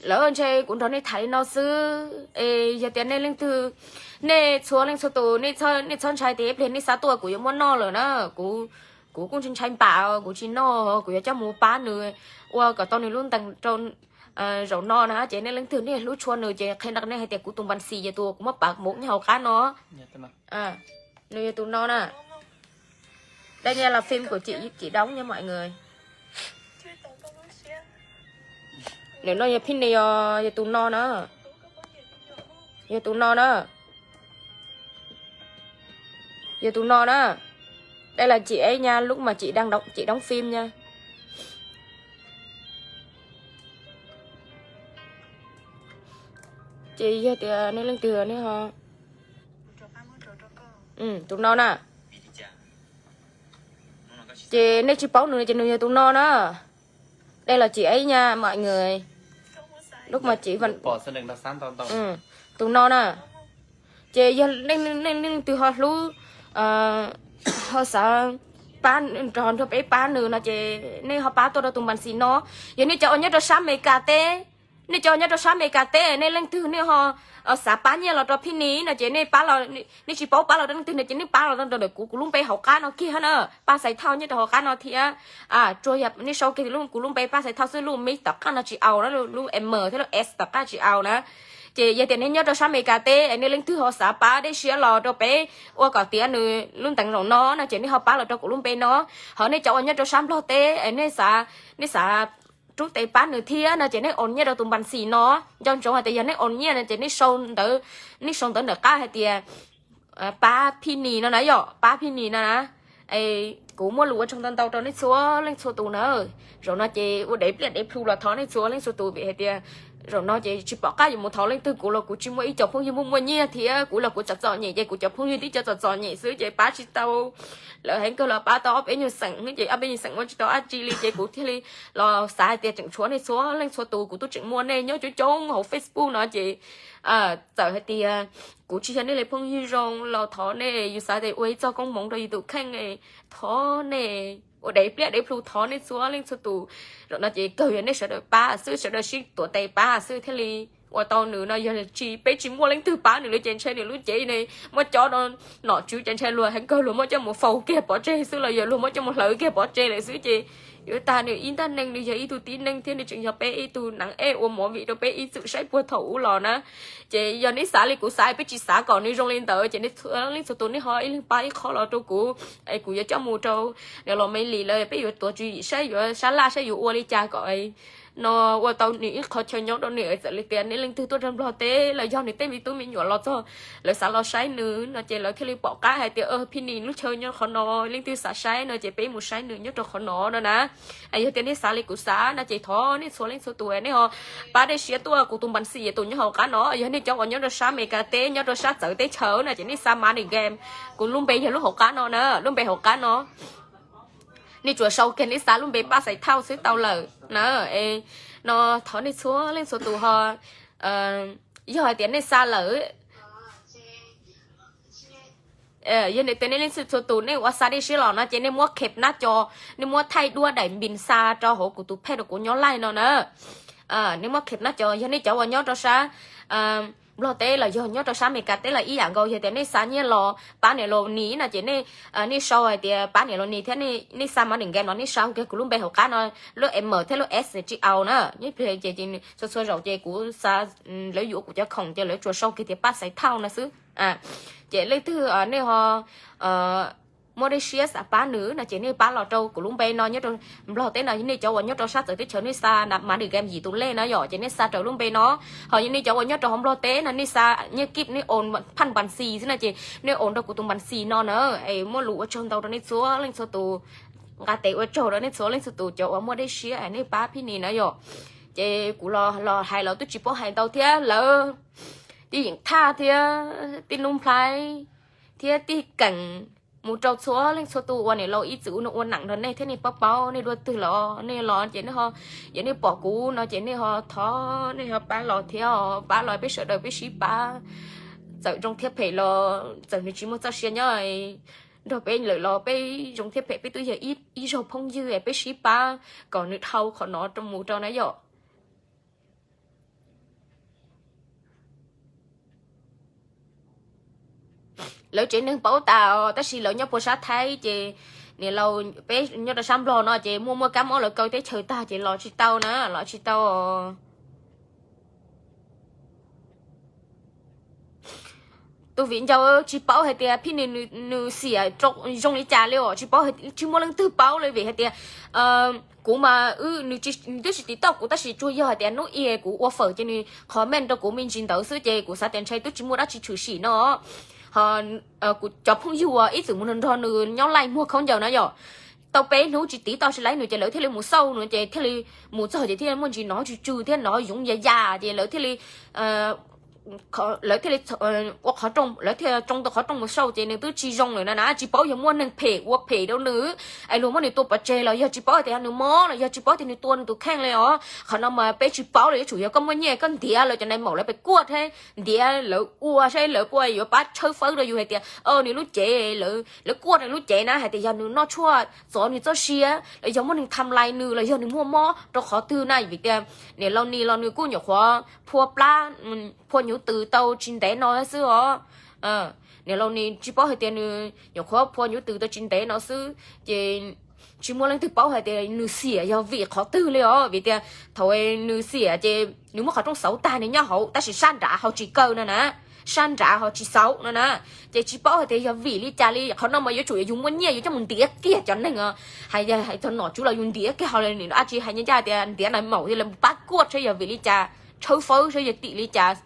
lawv ntshe kuv nrog nej tham li no xwb es yog tias nej leej twg, nej txhua leej txhua tus, nej txhob ntshai tias ib pliag nej xav tuaj kuv yuav muab noj lawm na. Kuv, kuv kuj ntshai ntshai npam, kuv tsis noj, kuv yuav coj mus pab nws ua kom tau nws lub ntees rau zaum no na. Ces nej leej twg nej hlub tshua nws ces qhia rau nej hais tias kuv tus npas xis yog tus kuv muab pav mus nyob hauv qab no. Nws yog tus no na. Đây nha là phim của chị, chị đóng nha mọi người. Nws no yog phim ne, yog, yog tus no na. Yog tus no na. Yog tus no na. Đây là chị ấy nha, lúc mà chị đang đóng, chị đóng phim nha. Ces yog tias nej leej twg nej ho, tus no na. Ces nej tsis paub nws ces nws yog tus no na. Đây là chị ấy nha mọi người. Lúc mà chị vẫn... Tus no na, ces yog nej leej twg ho hlub, ho xav pab, nrog nrog peb pab nws no ces nej ho pab tuaj rau tus npan xis no. Yog nej cov uas nyob rau sab Amelikas teb, nej cov nyob rau sab Amelikas teb, nej leej twg nej ho xav pab nyiaj los rau Phij Nis no ces nej pab los, nej tsis paub pab los rau leej twg no ces nej pab los rau ntawm kuv, kuv lub npe hauv qab no kiag na, Paj Xais Thauj nyob rau hauv qab no thiab. Tsuas yog nej sau kiag kuv lub npe Paj Xais Thauj xwb, lub mix tom qab no tsis au na, lub M thiab lub S tom qab tsis au na. Ces yog tias nej nyob rau sab Amelikas teb, nej leej twg ho xav pab dej siab los rau peb ua kom tiav nws lub ntees zaum no no ces nej ho pab los rau kuv lub npe no. Ho nej cov uas nyob rau sab Nplog teb, nej xav, nej xav rub tes pab nws thiab no ces nej oos nyiaj rau tus npan xis no. Nco ntsoov hais tias yog nej oos nyiaj no ces nej sau ntawv, nej sau ntawv ntawm qab hais tias pab Phij Nis no na yom, pab Phij Nis no na. Kuv muaj lus ua tsaug ntau ntau rau nej txhua leej txhua tus na. Zaum no ces ua dev pliaj dev plhu los thov nej txhua leej txhua tus vim hais tias zaum no ces tsis pom qab yuav mus thov leej twg, kuv los kuv tsis muaj ib co phooj ywg muaj muaj nyiaj thiab kuv los kuv txom txom nyem ces kuv cov phooj ywg tib co txom txom nyem xwb ces pab tsis tau. Lawv heev kawg los pab tau ob peb nyuag xeem ces ob peb nyuag xeem ua tsis tau dab tsi li ces kuv thiaj li los xav hais tias tseem tshuav nej txhua leej txhua tus, kuv twb tseem muaj nej nyob coob coob hauv Facebook no ces txawm hais tias kuv tsis yog nej li phooj ywg zoo los thov nej, yus xav tias ua ib txoj koob hmoov rau yus tus kheej, thov nej ua dev pliaj dev plhu thov nej txhua leej txhua tus. Zaum no ces kawg yog nej sawv daws pab xwb, sawv daws sib tuav tes pab xwb thiaj li ua tau nws no. Yog tsis, peb tsis muaj leej twg pab nws li ces ntshai nws lub cev ne muab cob rau nom tswv ces ntshai luag heev kawg luag muab coj mus faus kiag pov tseg xwb los yog luag muab coj mus hlawv kiag pov tseg lawm xwb ces yuav tag nws ib ntab neeg, nws yog ib tug tib neeg thiab nws tseem yog peb ib tug neeg ej ua movie rau peb ib txwm saib puag thaum ub los na. Ces yog nej xav li kuv xav, peb tsis xav kom nws zoo li ntawd ces nej txhua leej txhua tus nej ho ib leeg pab ib qho los rau kuv es kuv yuav coj mus rau niam laus Me Lis lawv, peb yuav tuav tswv yim saib yuav sab laj saib yuav ua li cas kom no ua tau nws ib qho chaw nyob rau nws. Txawm li tias nej leej twg tuaj rau Nplog teb los yog nws tej me tub me nyuam los txog lawv xav los saib nws no ces lawv thiaj li pom qab hais tias Phij Nis lub chaw nyob qhov no, leej twg xav saib no ces peb mus saib nws nyob rau qhov no no na. Yog tias nej xav li kuv xav no ces thov nej txhua leej txhua tus nej ho pab dej siab tuaj, kuv tus npan xis tus nyob hauv qab no. Yog nej cov uas nyob rau sab Amelikas teb, nyob rau sab txawv teb chaws no ces nej xa Money Game, kuv lub npe yog lub hauv qab no na, lub npe hauv qab no. Nej tsuas sau kiag nej xa lub npe Paj Xais Thauj xwb tau lawm na. No thov nej txhua leej txhua tus ho, yog hais tias nej xa lawm, yog nej tej nej leej txhua txhua tus nej ua xa dej siab los no ces nej muab khep nab co, nej muab thaij duab daim npis xa rau hauv kuv tus phej rau kuv nyob laij no na. Nej muab khep nab co, yog nej cov uas nyob rau sab Nplog teb los yog nyob rau sab Amelikas teb los ib yam nkaus, yog tias nej xa nyiaj los pab niam laus Nis no ces nej, nej sau hais tias pab niam laus Nis thiab nej xa Money Game no, nej sau kiag kuv lub npe hauv qab no, lub M thiab lub S tsis au na. Nyob plig ces txhua txhua zaus ces kuv xa, lawv yuav kuv cov khoom ces lawv tsuas sau kiag tias Paj Xais Thauj no xwb. Ces leej twg nej ho muaj dej siab xav pab nws no ces nej pab los rau kuv lub npe no nyob rau Nplog teb no. Nej cov uas nyob rau sab txawv teb chaws nej xa Money Game yim tus lej no yom, ces nej xa raws lub npe no. Ho yog nej cov uas nyob rau hauv Nplog teb no nej xa nyiaj kib, nej oos phaj npan xis xwb no ces nej oos rau kuv tus npan xis no na. Es muaj lus ua tsaug ntau rau nej txhua leej txhua tus, nqa tes ua tsaug rau nej txhua leej txhua tus cov uas muaj dej siab es nej pab Phij Nis na yom. Ces kuv los hais los twb tsis paub hais ntau thiab, lawv Tij Yeem Thaj thiab Tij Nuj Nplhaib thiab Tij Keem, mus rau txhua leej txhua tus uas niam laus ib txwm ua neej ua neem nrog nej thiab nej paub paub nej dua twg los nej los ces nej ho, yog nej pom kuv no ces nej ho thov nej ho pab los thiab, pab los peb sawv daws peb sib pab. Txawm zoo thiab phem los txawm nws tsis muaj txoj sia nyob nrog peb lawm los peb zoo thiab phem peb twb yog ib zaug phooj ywg, peb sib pab kom nws dhau qhov no rau mus rau na yom. Lawv tsev neeg paub tas tab sis lawv nyob puag sab Thaib ces niam laus, peb nyob rau sab Nplog no ces muaj muaj kab mob lawv kaw teb chaws tag ces los tsis tau na, los tsis tau. Tus viv ncaus tsis paub hais tias Phij Nis nws xiam zoo li cas li os, tsis paub, tsis muaj leej twg paub li vim hais tias kuv mas nws twb tsis tiv toj kuv tab sis tsuas yog hais tias hnub ib kuv ua fawm ces nws comment rau kuv me ntsis ntawd xwb ces kuv xav tias ntshai twb tsis muaj dab tsi tshwm sim no. Ho kuv cov phooj ywg uas ib txwm mus nrog nws nyob laij muag khaub ncaws na yom, tau peb hnub tsis tiv toj si laij nws ces lawv thiaj li mus xauj nws ces thiaj li mus txog ces thiaj muaj ntsis hnov tsw tsw thiab hnov yoov ya ya ces lawv thiaj li lawv thiaj li ua qhov rooj, lawv thiaj tsoo tau qhov rooj mus xauj ces nws twb tsis zoo lawm na na. Tsis paub yog muaj neeg phem ua phem rau nws es luag muab nws tua pov tseg los yog tsis paub tias nws mob los yog tsis paub tias nws tua nws tus kheej li os. Qhov no mas peb tsis paub los yuav tsum yog koj muaj nyiaj koj ntiav lawv cov nai maum lawv pes kuaj thiab ntiav lawv ua saib lawv kuj yuav pab tshawb fawb rau yus hais tias o nws lub cev lawv kuaj nws lub cev na hais tias yog nws noj tshuaj txov nws txoj sia los yog muaj neeg tham lais nws los yog nws muaj mob rau qhov twg na. Vim tias niam laus Nis los nws kuj nyuam qhuav phua plab, phua nyuv tws tau tsis ntev no xwb os. Niam laus Nis tsis paub hais tias nws nyuam qhuav phua nyuv tws tau tsis ntev no xwb ces tsis muaj leej twg paub hais tias nws xiam yog vim qhov twg li os. Vim tias thaum nws xiam ces nws muab qhov rooj xauv tag nws nyob hauv tab sis sab nrad ho tsis kaw no na, sab nrad ho tsis xauv no na. Ces tsis paub hais tias yog vim li cas li. Qhov no mas yuav tsum yog yus muaj nyiaj yus coj mus ntiav kiag cov neeg os. Hais txog nom tswv los yus ntiav kiag ho li nim no dab tsi hais ncaj ncaj tias ntiav nai maum thiab lawv pab kuaj saib yog vim li cas, tshawb fawb saib yog tim li cas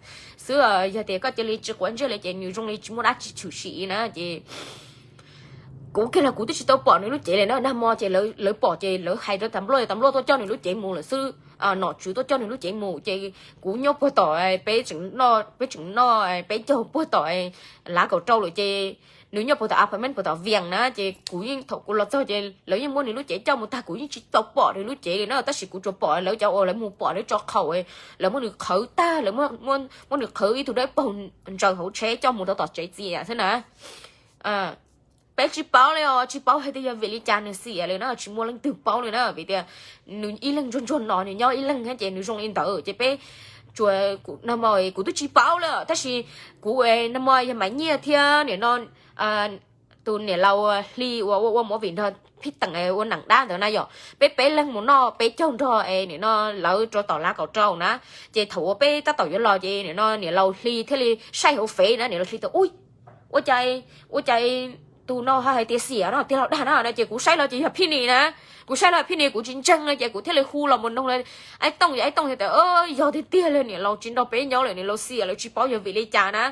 xwb. Yog tias koj cia li tsis quav ntsej li ces nws zoo li tsis muaj dab tsi tshwm sim na ces kuv kiag los kuv twb tsis tau pom nws lub cev li na. Nag hmo ces lawv pom ces lawv hais rau tas npluaj, tas npluaj tuaj coj nws lub cev mus lawm xwb. Nom tswv tuaj coj nws lub cev mus ces kuv nyob puag tom, peb tseem noj, peb caug puag tom lav kaum rau lawm ces nws nyob puag tom apartment puag tom Vias na ces kuv yeej thaum kuv los txog ces lawv yeej muab nws lub cev coj mus tag kuv yeej tsis tau pom nws lub cev li na tab sis kuv tsuas pom lawv cov uas lawv mus pom lawv tso qhaum, lawv muab nws qhawv tag, lawv muab nws qhawv ib tug dawb paug ntsaws hauv tsheb coj mus rau tom tsev txias xwb na. Peb tsis paub li os, tsis paub hais tias yog vim li cas nws xiam li na, tsis muaj leej twg paub li na vim tias nws ib leeg ntsuag ntsuag no nws nyob ib leeg thiab ces nws zoo li ntawd ces peb tsuas, kuv twb tsis paub li tab sis kuv nag hmo yog Maiv Nyiaj thiab nim no tus niam laus Hli uas ua ua movie nrog Phij Teem ua nam dab ntawd na yom, peb peb leeg mus noj peb caug nrog es nim no lawv rau tom lav kaum rau na. Ces thaum uas peb tab tom yuav los ces nim no niam laus Hli thiaj li saib hauv fev na, niam laus Hli tias ua cas, ua cas tus no ho hais tias xiam no tiag los dag na no ces kuv saib los ces yog Phij Nis na. Kuv saib los Phij Nis kuv tsis ntseeg no ces kuv thiaj li hu los mus noog Aib Tooj, Aib Tooj tias yog tiag tiag li niam laus tsis nrog peb nyob lawm, niam laus xiam lawv tsis paub yog vim li cas na.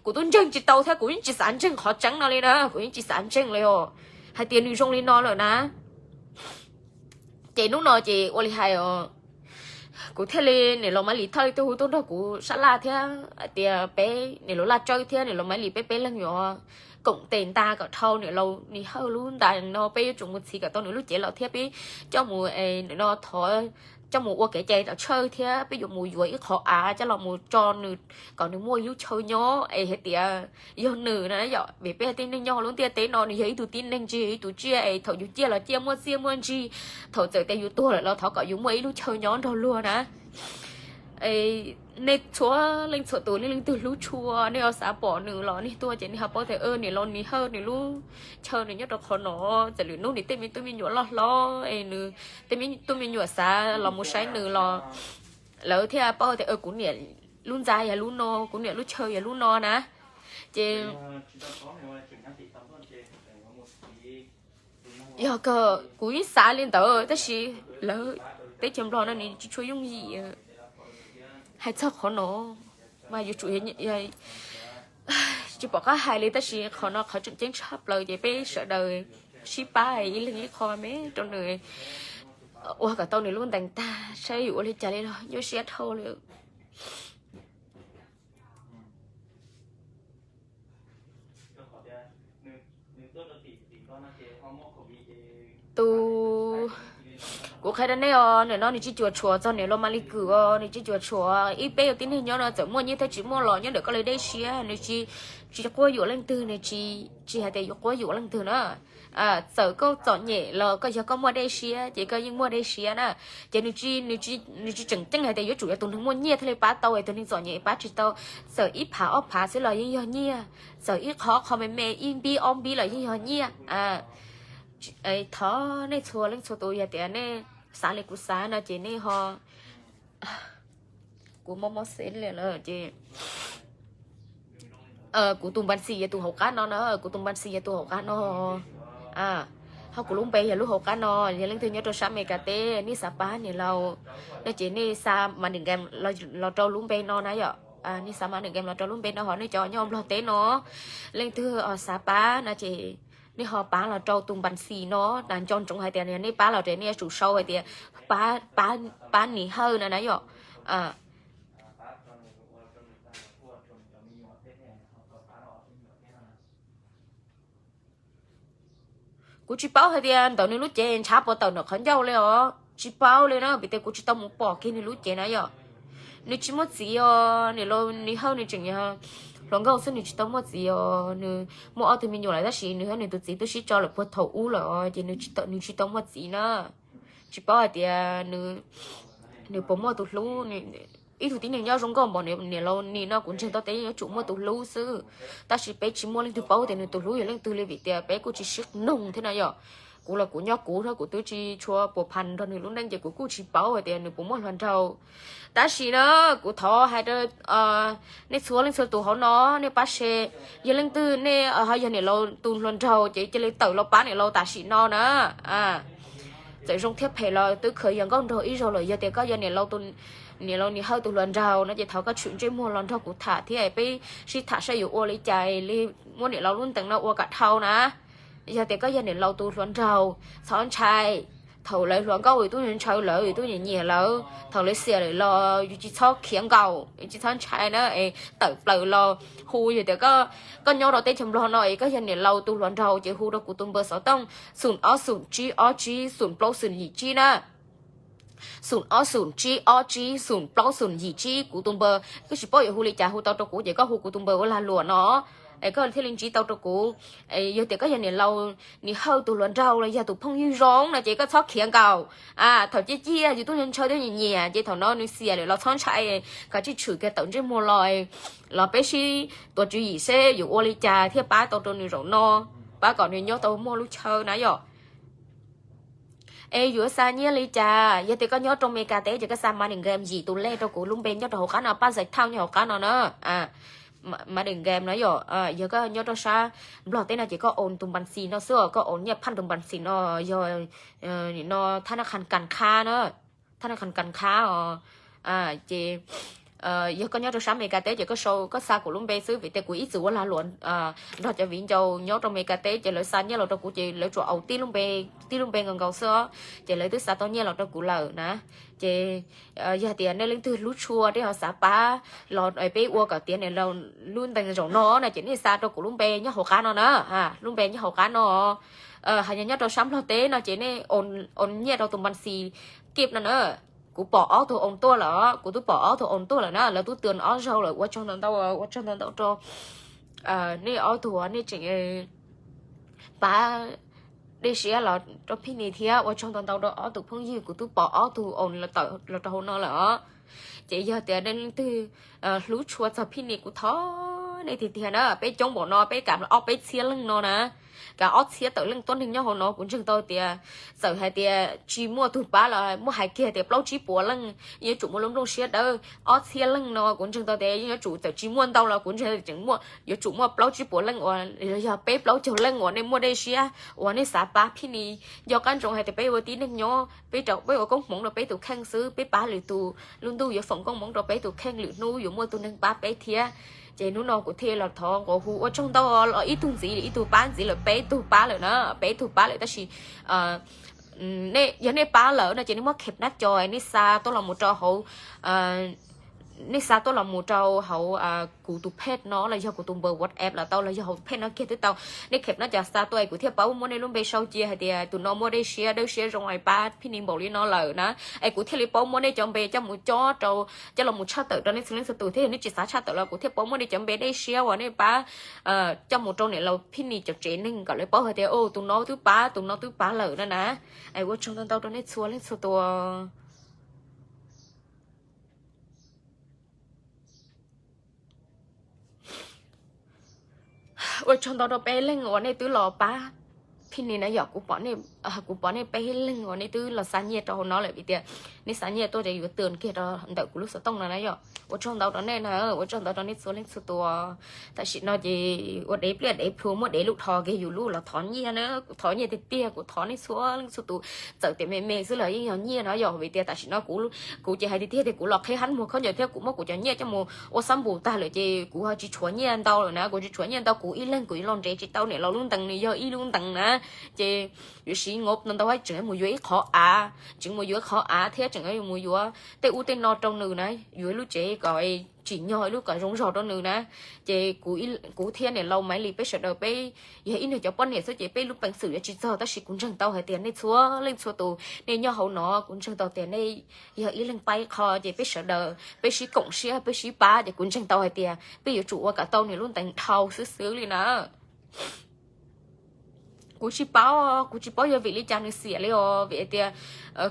Kuv twb ntseeg tsis tau thiab kuv yeej tsis xav ntseeg qhov tseeb no li na, kuv yeej tsis xav ntseeg li os, hais tias nws zoo li no lawm na. Ces hnub no ces ua li hais os, kuv thiaj li niam laus Maiv Lis thiaj li tuaj hu tuaj nrog kuv sab laj thiab hais tias peb niam laus Laj Tsawb thiab niam laus Maiv Lis peb peb leeg yuav koom tes nta kom dhau niam laus Nis Hawj lub ntais no, peb yuav tsum mus txhiv kom tau nws lub cev los thiab peb coj mus, nim no thov, coj mus ua kev cai tom Tshawj thiab peb yuav mus yuav ib qho av coj los mus tso nws kom nws muaj ib lub chaw nyob es hais tias yog nws na yom, vim peb tib neeg nyob hauv lub ntiaj teb no nws yog ib tug tib neeg tsis yog ib tug tsiaj es thaum yus ciaj los ciaj muaj txiaj muaj ntsig, thaum txawm tias yus tuag lawm los thov kom yus muaj ib lub chaw nyob nrog luag na. Nej txhua leej txhua tus, nej leej twg hlub tshua nej ho xav pom nws los nej tuaj ces nej ho paub tias niam laus Nis Hawj nws lub chaw nws nyob rau qhov no, txawm lwm hnub nws tej me tub me nyuam loj hlob es nws tej me tub me nyuam xav los mus saib nws los lawv thiaj paub tias kuv niam lub ntxa yog lub no, kuv niam lub chaw yog lub no na. Ces yog kawg kuv yeej xav li ntawd tab sis lawv teb chaws Nplog no nws tsis tshua yooj yim hais txog qhov no mas yuav tsum, tsis pom qab hais li tab sis qhov no qhov tseem ceeb tshaj plaws ces peb sawv daws sib pab ib leeg ib qho me rau nws ua kom tau nws lub ntees tag saib yuav ua li cas li los nyuaj siab dhau li. Tus, kuv qhia rau nej os, nim no nws tsis cuam tshuam txog niam laus Maiv Lis Kws os, nws tsis cuam tshuam. Ib peb ua tib neeg nyob no txawm muaj nyiaj thiab tsis muaj los nyob ntawm koj li dej siab, nws tsis, tsis quab yuam leej twg, nws tsis, tsis hais tias yuav quab yuam leej twg na. Txawm koj txom nyem los koj yog koj muaj dej siab ces koj yeej muaj dej siab na. Ces nws tsis, nws tsis tseem ceeb hais tias yuav tsum yog tus neeg muaj nyiaj thiaj li pab tau, tus neeg txom nyem pab tsis tau. Txawm ib phav ob phav xwb los yeej yog nyiaj, txawm ib qho qho me me ib npib ob npib los yeej yog nyiaj. Thov nej txhua leej txhua tus yog tias nej xav li kuv xav no ces nej ho, kuv mob mob xeeb li lawm ces kuv tus npas xis yog tus hauv qab no na, kuv tus npas xis yog tus hauv qab no, ho kuv lub npe yog lub hauv qab no. Yog leej twg nyob rau sab Amelikas teb nej xav pab niam laus no ces nej xa ma nws game los rau lub npe no na yom. Nej xa ma nws game los rau lub npe no, ho nej cov nyob Nplog teb no leej twg xav pab no ces nej ho pab los rau tus npas xis no. Nas nco ntsoov hais tias nej pab los ces nej yuav tsum sau hais tias pab, pab Nis Hawj no na yom. Kuv tsis paub hais tias ntawm nws lub cev ntshav puas tawm ntawm qhov ncauj li os, tsis paub li na, vim tias kuv tsis tau mus pom kiag nws lub cev na yom. Nws tsis muaj txiv os, niam laus Nis Hawj nws tseem yog hluas nkauj xwb, nws tsis tau muaj txiv os. Nws muaj ob tug me nyuam lawm tab sis nws thiab nws tus txiv twb sib tso lawm puag thaum ub lawm os, ces nws tsis tau, nws tsis tau muaj txiv na. Tsis paub hais tias nws, nws puas muaj tus hlub. Ib tug tib neeg nyob zoo nkauj npaum niam laus Nis no kuv ntseeg tau tias yuav tsum muaj tus hlub xwb, tab sis peb tsis muaj leej twg paub tias nws tus hlub yog leej twg li vim tias peb kuj tsis sib noog thiab na yom. Kuv los kuv nyob kuv thiab kuv twb tsis tshua puas phas nrog nws lub neej ces kuv kuj tsis paub hais tias nws puas muaj hluas nraug. Tab sis na, kuv thov hais rau nej txhua leej txhua tus hauv no, nej pab share, yog leej twg nej ho yog niam laus tus hluas nraug ces cia li tawm los pab niam laus tam sim no na. Txawm zoo thiab phem los twb khaws yog nkauj nraug ib zaug lawm. Yog tias koj yog niam laus, niam laus Nis Hawj tus hluas nraug no ces thov koj tshwm ntsej muag los nrog kuv tham thiab peb sib tham saib yuav ua li cas li muab niam laus lub ntees no ua kom dhau na. Yog tias koj yog niam laus tus hluas nraug, txhob ntshai. Thaum lawv hluas nkauj yus twb ntshaw lawv, yus twb nyiam nyiam lawv, thaum lawv xiam lawm los yus tsis txhob khiav nkaus, yus tsis txhob ntshai na, es tawm plaws los hu. Yog tias koj nyob rau teb chaws Nplog no es koj yog niam laus tus hluas nraug ces hu rau kuv tus npawb xov tooj xoom ob xoom tsib ob tsib xoom plaub xoom yim tsib na. Xoom ob xoom tsib ob tsib xoom plaub xoom yim tsib, kuv tus npawb koj tsis paub yuav hu li cas hu tau rau kuv ces koj hu kuv tus npawb ua lag luam no es koj thiaj li ntsib tau rau kuv. Yog tias koj yog niam laus Nis Hawj tus hluas nraug los yog tus phooj ywg zoo no ces koj txhob khiav nkaus. Thaum ciaj ciaj yus twb ntshaw twb nyiam nyiam ces thaum no nws xiam lawm los txhob ntshai, kav tsij tshwm kiag tawm ntsej muag los, los peb sib tuav tswv yim seb yuav ua li cas thiaj pab tau rau nws zaum no, pab kom nws nyob tau muaj lub chaw na yom. Es yuav xa nyiaj li cas? Yog tias koj nyob rau Meskas teb ces koj xa MoneyGram yim tus lej rau kuv lub npe nyob rau hauv qab no, pab zais thauj nyob hauv qab no na. MoneyGram no yom, yog koj nyob rau sab Nplog teb no ces koj own tus npas xis no xwb os, koj own nyiaj phaj tus npas xis no, yog nim no thab nab qhas kas khab na, thab nab qhas kas khab os. Ces yog koj nyob rau sab Meskas teb ces koj sau koj xa kuv lub npe xwb, vim tias kuv ib txwm ua lag luam nrog cov viv ncaus nyob rau Meskas teb ces lawv xa nyiaj los rau kuv ces lawv tsuas own tib lub npe, tib lub npe nkaus nkaus xwb os, ces lawv twb xa tau nyiaj los rau kuv lawm na. Ces yog tias nej leej twg hlub tshua thiab ho xav pab los peb ua kom tiav niam laus lub ntees zaum no na ces nej xa rau kuv lub npe nyob hauv qab no na, lub npe nyob hauv qab no. Hais yog nyob rau sab Nplog teb no ces nej own nyiaj rau tus npas xis kib no na. Kuv pom ob tug own tuaj lawm, kuv twb pom ob tug own tuaj lawm na, lawv twb twb ob zaug lawm. Ua tsaug ntau ntau, ua tsaug ntau ntau rau nej ob tug uas nej tseem pab dej siab los rau Phij Nis thiab ua tsaug ntau ntau rau ob tug phooj ywg, kuv twb pom ob tug own los rau hauv no lawm os. Ces yog tias nej leej twg hlub tshua txog Phij Nis kuv thov nej tiag tiag na, peb coob npaum no peb kam ob peb txhiab leej no na, kam ob txhiab tawm leej tuab neeg nyob hauv no kuv ntseeg tau tias txawm hais tias tsis muaj tug pab los muab hais kiag tias plaub tsib puas leej yuav tsum muaj lub nplooj siab dawb. Ob txhiab leej no kuv ntseeg tau tias yeej yuav tsum txawm tsis muaj ntau los kuv ntseeg tseem muaj, yuav tsum muaj plaub tsib puas leej uas yog peb plaub caug leej uas nej muaj dej siab uas nej xav pab Phij Nis. Nco qab ntsoov hais tias peb ua tib neeg nyob, peb ua koob hmoov rau peb tus kheej xwb, peb pab lwm tus lub ntuj yuav foom koob hmoov rau peb tus kheej, lwm hnub yuav muaj tus neeg pab peb thiab. Ces hnub no kuv thiaj los thov nqua hu ua tsaug ntau, los ib tug ntxiv ib tug pab ntxiv lawm, peb tug pab lawm na, peb tug pab lawm tab sis yog nej pab lawm no ces nej muab khej nab co nej xa tuaj los mus rau hauv, nej xa tuaj los mus rau hauv kuv tus page no los yog kuv tus npawb WhatsApp los tau, los yog hauv page no kiag twb tau. Nej khej nab co xa tuaj es kuv thiaj paub muab nej lub npe sau cia hais tias tus no muaj dej siab dawb siab zoo es pab Phij Nis npaum li no lawm na, es kuv thiaj li paub muab nej cov npe coj mus cob rau, coj los mus tshaj tawm rau nej txhua leej txhua tus thiab. Yog nej tsis xav tshaj tawm los kuv thiaj paub muab nej cov npe dej siab uas nej pab coj mus rau niam laus Phij Nis cov tsev neeg kom lawv paub hais tias tus no twb pab, tus no twb pab lawm na na. Es ua tsaug ntau ntau rau nej txhua leej txhua tus. Ua tsaug ntau rau peb leeg uas nej twb los pab Phij Nis na yom. Kuv pom nej peb leeg uas nej twb los xa nyiaj rau hauv no lawm vim tias nej xa nyiaj tuaj ces yuav twb kiag rau ntawm kuv lub xov tooj no na yom. Ua tsaug ntau rau nej na, ua tsaug ntau rau nej txhua leej txhua tus. Tam sim no ces ua dev pliaj dev plhu muab dev lub dhos kiag yus lub los thov nyiaj na, kuv thov nyiaj tiag tiag, kuv thov nej txhua leej txhua tus. Txawm tias me me xwb los yeej yog nyiaj no yom, vim tias tam sim no kuv ces hais tiag tiag tias kuv los qhib hab muag khaub ncaws thiab kuv muab kuv cov nyiaj coj mus ua xab npum tag lawm ces kuv ho tsis tshuav nyiaj ntau lawm na, kuv tsis tshuav nyiaj ntau, kuv ib leeg kuv yuav los nrhiav tsis tau niam laus lub ntees, nws yog ib lub ntees na. Ces yuav siv nkaus ntau ntau, tseem mus yuav ib qhov av, tseem mus yuav ib qhov av thiab tseem mus yuav tej ub tej no rau nws na, yuav ib lub tsev kom tsim nyog ib lub kom zoo zog rau nws na. Ces kuv thiab niam laus Maiv Lis peb sawv daws peb yog ib niag cov poj niam xwb ces peb lub peev xwm yuav tsis txog, tab sis kuv ntseeg tau hais tias nej txhua leej txhua tus nej nyob hauv no, kuv ntseeg tau tias nej yog ib leeg pab ib qho, ces peb sawv daws peb sib koom siab peb sib pab ces kuv ntseeg tau hais tias peb yuav tsum ua kom tau nws lub ntees dhau xwb xwb li na. Kuv tsis paub, kuv tsis paub yog vim li cas nws xiam li os, vim tias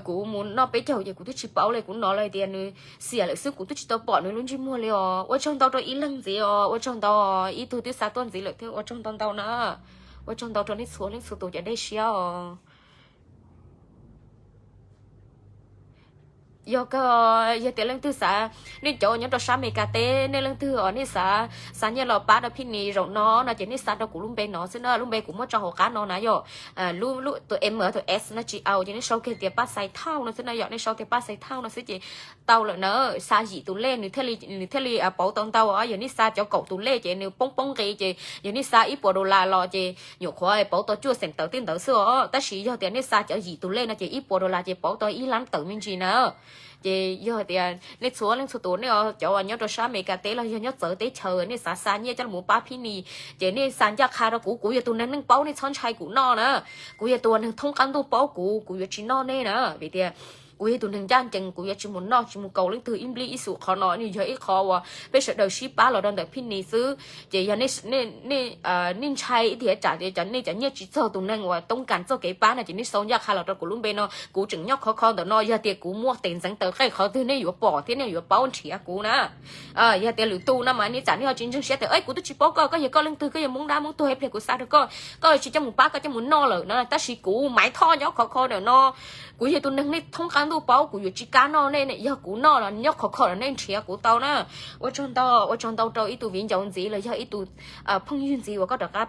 kuv mus noj peb caug ces kuv twb tsis paub li, kuv hnov lawv tias nws xiam lawm xwb, kuv twb tsis tau pom nws lub ntsej muag li os. Ua tsaug ntau rau ib leeg ntxiv os, ua tsaug ntau, ib tug twb xa tuaj ntxiv lawm thiab, ua tsaug ntau ntau na. Ua tsaug ntau rau nej txhua leej txhua tus cov dej siab os. Yog kawg, yog tias leej twg xav, nej cov uas nyob rau sab Amelikas teb, nej leej twg os nej xav xa nyiaj los pab rau Phij Nis zaum no no ces nej xa rau kuv lub npe no xwb na, lub npe kuv muab tso hauv qab no na yom. Lub, tus M tus S no tsis au, ces nej sau kiag tias Paj Xais Thauj no xwb na yom, nej sau tias Paj Xais Thauj no xwb ces tau lawm na. Xa yim tus lej nws thiaj li pauv tau ntau os, yog nej xa cov kaum tus lej ces nws poob poob nqi, ces yog nej xa ib puas dollar los ces nyuam qhuav pauv tau cuaj xeem tawm tej ntawd xwb os, tab sis yog tias nej xa cov yim tus lej no ces ib puas dollar ces pauv tau ib lab tawm me ntsis na. Ces yog tias nej txhua leej txhua tus nej cov uas nyob rau sab Amelikas teb los yog nyob txawv teb chaws nej xav xa nyiaj coj los pab Phij Nis, ces nej xa ncaj qha rau kuv, kuv yog tus neeg neej paub, nej txhob ntshai kuv noj na. Kuv yog tus neeg thoob qab ntuj paub kuv, kuv yuav tsis noj nej na, vim tias kuv yog tus neeg ncaj ncees, kuv yuav tsis mus noj tsis mus kaus leej twg ib nplij ib xu. Qhov no nws yog ib qho uas peb sawv daws sib pab los rau ntawm Phij Nis xwb. Ces yog nej ntshai ib tiam tsam tias nej cov nyiaj tsis txog tus neeg uas toob kas txoj kev pab no ces nej sau ncaj qha los rau kuv lub npe no, kuv tseem nyob khov kho ntawm no, yog tias kuv muaj tes ntxeev taw qeej qhov twg nej yuav pom thiab nej yuav paub nrhiav kuv na. Yog tias lwm tus no mas nej tsam nej ho tsis ntseeg siab tias kuv twb tsis paub koj, koj yog koj leej twg, koj yog Hmoob dab Hmoob tuag ib pliag kuv xa rau koj, koj tsis coj mus pab, koj coj mus noj lawm na. Tab sis kuv Maiv Thoj nyob khov kho ntawm no, kuv yog tus neeg nej thoob qab ntuj paub, kuv yuav tsis kam noj nej, yog kuv noj los nyob khov kho los nej nrhiav kuv tau na. Ua tsaug ntau, ua tsaug ntau rau ib tug viv ncaus ntxiv los yog ib tug phooj ywg ntxiv uas koj rov qab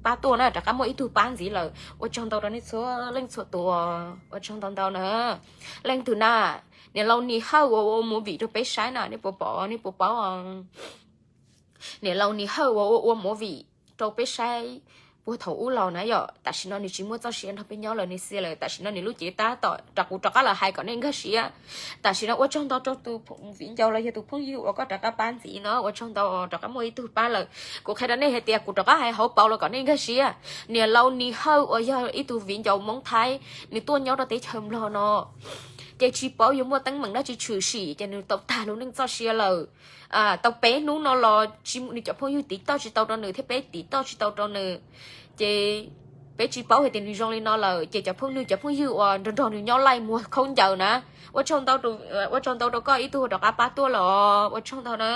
pab tuaj na, rov qab muaj ib tug pab ntxiv lawm. Ua tsaug ntau rau nej txhua leej txhua tus, ua tsaug ntau ntau na. Leej twg na, niam laus Nis Hawj uas ua movie rau peb saib na, nej puas pom, nej puas paub? Niam laus Nis Hawj uas ua ua movie rau peb saib puag thaum ub los na yom, tam sim no nws tsis muaj txoj sia nrog peb nyob lawm, nws xiam lawm, tam sim no nws lub cev tab tom rov, kuv rov qab los hais kom nej nkag siab. Tam sim no ua tsaug ntau rau tus viv ncaus los yog tus phooj ywg uas koj rov qab pab ntxiv no, ua tsaug ntau, rov qab muaj ib tug pab lawm. Kuv qhia rau nej hais tias kuv rov qab hais hauv paus los kom nej nkag siab. Niam laus Nis Hawj uas yog ib tug viv ncaus Hmoob Thaib, nws tuaj nyob rau teb chaws Nplog no, ces tsis paub yuav muaj teeb meem dab tsi tshwm sim ces nws tau tag lub neej txoj sia lawm. Tau peb hnub no los nws cov phooj ywg tiv toj tsis tau rau nws thiab peb tiv toj tsis tau rau nws. Ces peb tsis paub hais tias nws zoo li no lawm, ces cov phooj, nws cov phooj ywg uas nrog nrog nws nyob laij muag khaub ncaws na, ua tsaug ntau, ua tsaug ntau rau koj ib tug rov qab pab tuaj los ua tsaug ntau na.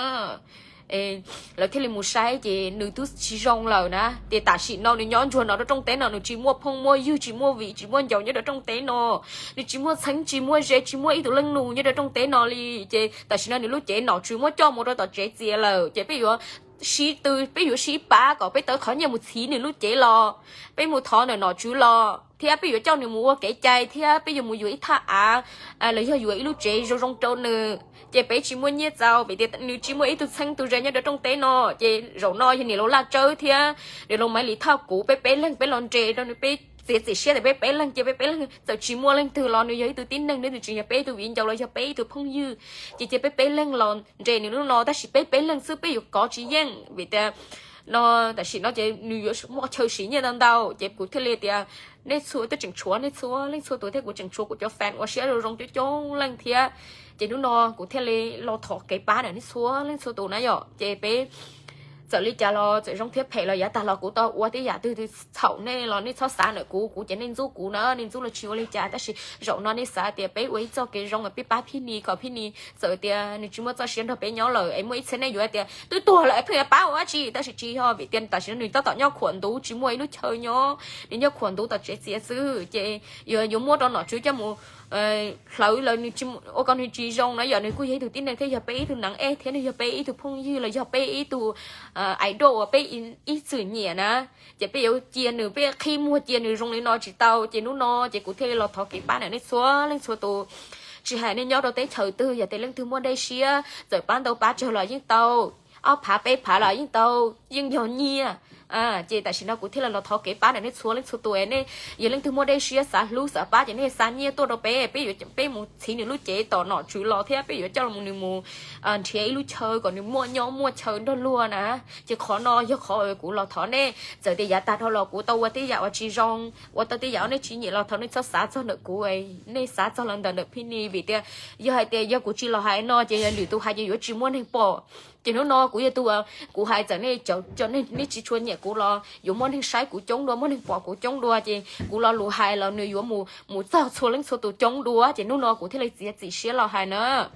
Lawv thiaj li mus saib ces nws twb tsis zoo lawm na. Ces tam sim no nws nyob ntsuag no rau rooj teb no, nws tsis muaj phooj muaj ywg, tsis muaj viv tsis muaj ncaus nyob rau rooj teb no. Nws tsis muaj txheeb tsis muaj ze, tsis muaj ib tug leej nus nyob rau rooj teb no li. Ces tam sim no nws lub cev nom tswv muab coj mus rau tom tsev txias lawm, ces peb yuav sib tw, peb yuav sib pab kom peb tau qhov nyiaj mus txhiv nws lub cev los. Peb mus thov ntawm nom tswv los thiab peb yuav coj nws mus ua kev cai thiab peb yuav mus yuav ib thaj av los yog yuav ib lub tsev zoo zoo rau nws. Ces peb tsis muaj nyiaj txaus vim tias nws tsis muaj ib tug txheeb tug ze nyob rau rooj teb no. Ces zaum no yog niam laus Laj Tsawb thiab niam laus Maiv Lis Thoj kuv peb peb leeg peb los nres rau nws, peb txiav txim siab tias peb peb leeg, cia peb peb leeg, txawm tsis muaj leej twg los nws yog ib tug tib neeg, nws tsis yog peb ib tug viv ncaus los yog peb ib tug phooj ywg. Ces cia peb peb leeg los nres nws lub no, tab sis peb peb leeg xwb peb yuav kov tsis yeej vim tias no tam sim no ces nws yuav muaj chaw siv nyiaj ntau ntau. Ces kuv thiaj li tias nej txhua, twb tseem tshuav nej txhua leej txhua tus thiab kuv tseem tshuav kuv cov fan ua siab zoo zoo coob coob leej thiab. Ces hnub no kuv thiaj li los thov kev pab ntawm nej txhua leej txhua tus na yom. Ces peb txawm li cas los txawm zoo thiab phem los yav tag los kuv tau ua tej yam twg txhaum nej los nej txhob xav ntawm kuv, kuv ces nej ntxub kuv na, nej ntxub los tsis ua li cas, tab sis zaum no nej xav tias peb ua ib txoj kev zoo peb pab Phij Nis kom Phij Nis txawm tias nws tsis muaj txoj sia nrog peb nyob lawm es muaj ib txhia nej yuav tias twb tuag lawm es pheej yuav pab ua dab tsi, tab sis tsis yog, vim tias tam sim no nws tab tom nyob khuam ntuv tsis muaj ib lub chaw nyob, nws nyob khuam ntuv tom tsev txias xwb. Ces yuav, yuav muab rau nom tswv coj mus hlawv lawm, nws ua kom nws tsis zoo na yom. Nws kuj yog ib tug tib neeg thiab yog peb ib tug neeb ej thiab nws yog peb ib tug phooj ywg los yog peb ib tug idol uas peb ib txwm nyiam na. Ces peb yuav cia nws, peb qhib muag cia nws zoo li no tsis tau. Ces hnub no ces kuv thiaj li los thov kev pab ntawm nej txhua leej txhua tus, tsis hais nej nyob rau teb chaws twg, yog tias leej twg muaj dej siab txawm pab ntau pab tsawg los yeej tau, ob phav peb phav los yeej tau, yeej yog nyiaj. Ces tam sim no kuv thiaj li los thov kev pab ntawm nej txhua leej txhua tus, nej yog leej twg muaj dej siab xav hlub xav pab ces nej xa nyiaj tuaj rau peb, peb yuav, peb mus txhiv nws lub cev tom nom tswv los thiab peb yuav coj nws mus nrhiav ib lub chaw kom nws muaj nyob muaj chaw nrog luag na. Ces qhov no yog qhov kuv los thov nej, txawm tias yav tag dhau los kuv tau ua tej yam uas tsis zoo, ua tau tej yam uas nej tsis nyiam los thov nej txhob xav txog ntawm kuv, nej xav txog los ntawm ntawm Phij Nis, vim tias yog hais tias yog kuv tsis los hais no ces yog lwm tus hais ces yuav tsis muaj neeg pom. Ces hnub no kuv yog tus, kuv hais txawm nej, nej tsis tshua nyiam kuv los yuav muaj neeg saib kuv coob dua, muaj neeg pom kuv coob dua, ces kuv lo lus hais los nws yuav mus txog txhua leej txhua tus coob dua, ces hnub no kuv thiaj li txiav txim siab los hais na.